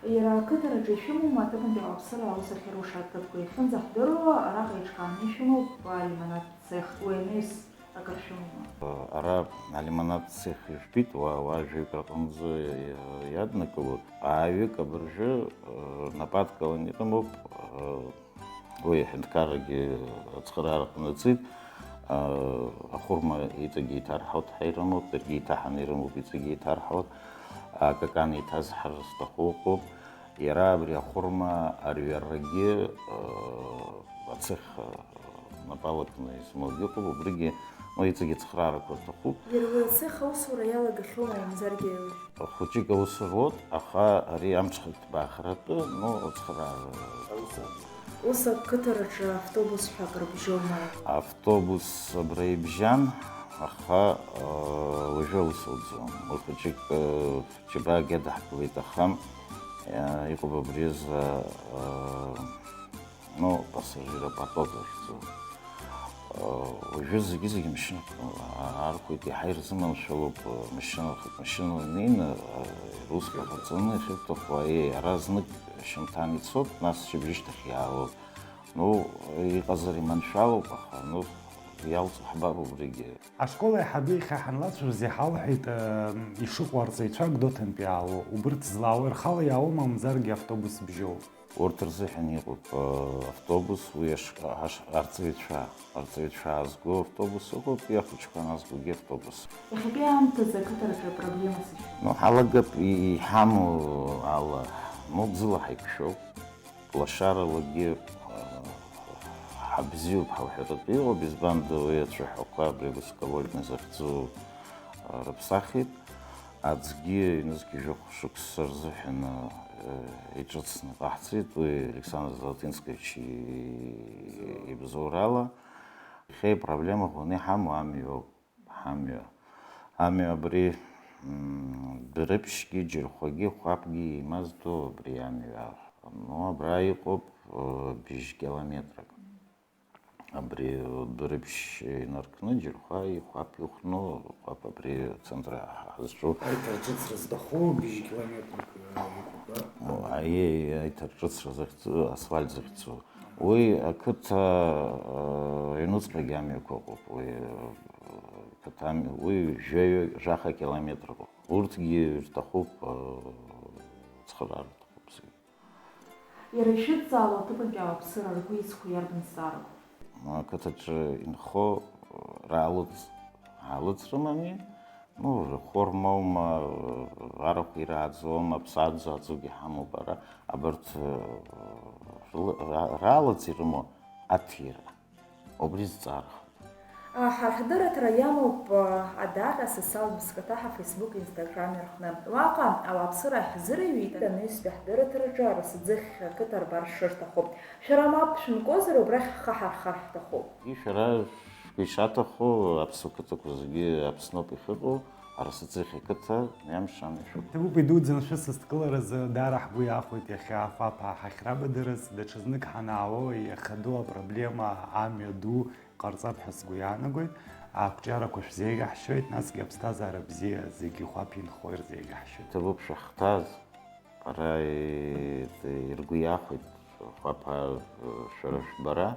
Иара ақыҭараҿы ишәымоума аҭыԥантәи ауааԥсыра аус ахьыруша аҭыԥқәа? Иахьынӡаҳдыруа, араҟа еиҿкааны ишәымоуп алимонад цех, уи анаҩс акыр шәымоума? Ара алимонад цех ижәбеит, уа, уа жәаҩык рҟынӡа иаднакылоит. Ааҩык абыржәы, э, рнапы адкыланы ирымоуп, э, Уи аҳәынҭқаррагьы ацхыраара ҟанаҵеит. Ахәырма иҵегь еиҭарҳауеит ҳәа ирымоуп, даргьы еиҭаҳаны ирымоуп, иҵегь еиҭарҳауеит. Акакан еиҭазҳар зҭаху ыҟоуп. Иара абри ахәырма арҩарагьы, э, ацех, э, напалакны измоугьы ыҟоуп, убригьы, ну, иҵегьы ацхраарақәа рҭахуп. Иара уи ацех аусура иалагахьоума, мамзаргьы? Хәыҷык аус руеит, аха ари амҽхак ҭбаахаратәы, ну, ацхраара. Ус ақыҭараҿы автобус ҳәа акрыбжьоума? Автобус абра ибжьан, аха, э, уажәы аус ауӡом. Уи хәыҷык, э, Џьабаагьы даҳԥылеит, аха, э, иҟоуп абри азы, э, ну, пассажиропоток захьӡу. Э, уажәы зегьы-зегьы машьынақәа аархәеит, иаҳа ирзыманшәалоуп, э, машьына, машьына неины, э, русқәа ҟаҵаны, иахьырҭаху, аиеи, ара знык шьамҭан ицоит, нас шьыбжьышьҭахь иаалоит. Ну, иҟазар иманшәалоуп, аха, ну, иалҵ-, ҳбап убригьы. Ашкол аиҳабы иахьа ҳанлацәажәоз иҳалҳәеит, ишыҟоу арҵаҩцәа Гәдоуҭантәи иаауоу, убырҭ злаауа рхала иаауоу, мамзаргьы автобус бжьоу? Урҭ рзыҳәан иҟоуп, автобус, уи аш-, аш-, арҵаҩцәа, арҵаҩцәа аазго автобус ыҟоуп, ахәыҷқәа анаазгогьы автобус. Иахьатәи аамҭазы ақыҭаҿы апроблема сышәоуп. Ну, ҳалагап и-, иҳамоу ала, ну, ӡыла ҳаиқәшәоуп. Лашаралагьы, а, ҳабзиоуп ҳауҳәаратәы иҟоуп, избанда уи ацәаҳәақәа абри высоковольтный захьӡу, а, рыԥсахит. Аӡгьы ҩнызқь жәохә шықәса рзыҳәан, а, иҿыцны ҟаҳҵеит, уи Александр Золотинскович и-, ибзоурала. Иахьа ипроблема ӷәӷәаны иҳамоу амҩоуп. Ҳамҩа. Амҩа абри, м, Дәрыԥшьгьы, Џьырхәагьы, Хәаԥгьы еимаздоу абри амҩа. Ну, абра иҟоуп, э, бжь километрак. Абри, э, Дәрыԥшь инаркны, Џьырхәа, Хәаԥ ихәну, Хәаԥ абри ацентр ҳазҿу. Аиҭарҿыцра зҭаху бжь километрак, э, иҟоуп, да? О, аиеи, аиҭарҿыцра захьӡу, асфальт захьӡу. Уи ақыҭа, э, аҩнуҵҟагьы амҩақәа ыҟоуп, уи, э, қыҭа амҩа, уи жәаҩа, жәаха километр ыҟоуп. Урҭгьы ирҭахуп, э, цхыраара рҭахуп зегьы. Иара ишәыдҵаало аҭыԥантәи ауааԥсыра ргәы иҵхо иарбан зҵаарақәоу? Ақыҭаҿы инхо, э, раалыҵ-, аалыҵ рымами, Ну, реформаума, арахә ирааӡом, аԥсаӡ аӡугьы ҳамоуп ара, абарҭ, э, рла-, ра-, раалаӡ ирымоу аҭира, убри зҵаарахоит. Ҳара ҳдырраҭара иамоуп, адаҟьа социалтә мызкаҭа ҳа Facebook, Instagram рҟны. Уаҟа ауааԥсыра ҳзырыҩит, анаҩстәи ҳдырраҭараҿы арасаӡыхь ақыҭа рбар шырҭаху. Шәара мап шәымкуазар, убрахь ҳхы ҳархар ҳҭахуп. Шәара шәгәы ишаҭаху, аԥсуа қыҭақәа зегьы Аԥсноуп иахьыҟоу, арасаӡыхь ақыҭа, иамш амҩа шәықәу. Ҭабуп идуӡӡаны шәысасдкыларазы даара ҳгәы иахәеит иахьа Хәаԥ ҳахьрабадырыз, даҽазнык ҳанаало, иахьа ду апроблема, амҩа ду ҟарҵап ҳәа сгәы иаанагоит. Ақәҿиарақәа шәзеиӷьаҳшьоит, насгьы аԥсҭазаара бзиа зегьы Хәаԥ инхо ирзеиӷьаҳшьоит. Ҭабуп шәахьҭаз. Ара, е-, ргәы иахәеит, Хәаԥ, шәара шәбара,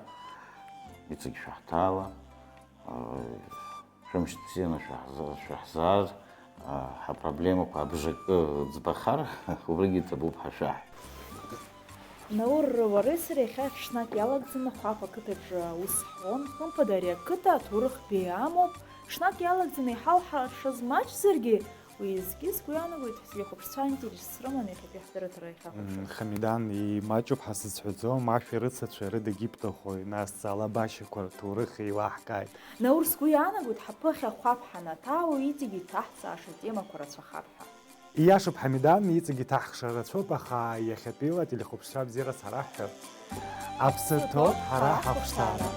иҵегь шәаҳҭаала, шәымш бзианы шәаҳза-, шәаҳзааз, ҳапроблемақәа абжакы ӡбахар, убригьы ҭабуп ҳәа шәаҳ. Наур, уареи сареи иахьа ҽнак иалагӡаны Хәаԥ ақыҭаҿы аус ҳуан, хымԥада ари ақыҭа аҭоурых беиа амоуп, ҽнак иалагӡаны иҳалҳаршаз маҷзаргьы, Уеизгьы сгәы иаанагоит, ҳзеихәаԥшцәа аинтерес рыманы иахьатәи ҳдырраҭара иахьахәаԥшуа. Мм, Хамидан, имаҷуп ҳәа сызҳәаӡом, ашәарыцацәа рыдагьы ибҭаху, нас алабашьақәа рҭоурых еилаҳкааит. Наур, сгәы иаанагоит, ҳаԥыхьа Хәаԥ ҳанаҭаало, иҵегь иҭаҳҵааша темақәа рацәахап ҳәа. Ииашоуп, Хамидан, иҵегь иҭаҳхша рацәоуп, аха иахьатәиала ателехәаԥшцәа бзиарас ҳара ҳҳәап. Аԥсы ҭоуп ҳара ҳахәшҭаара.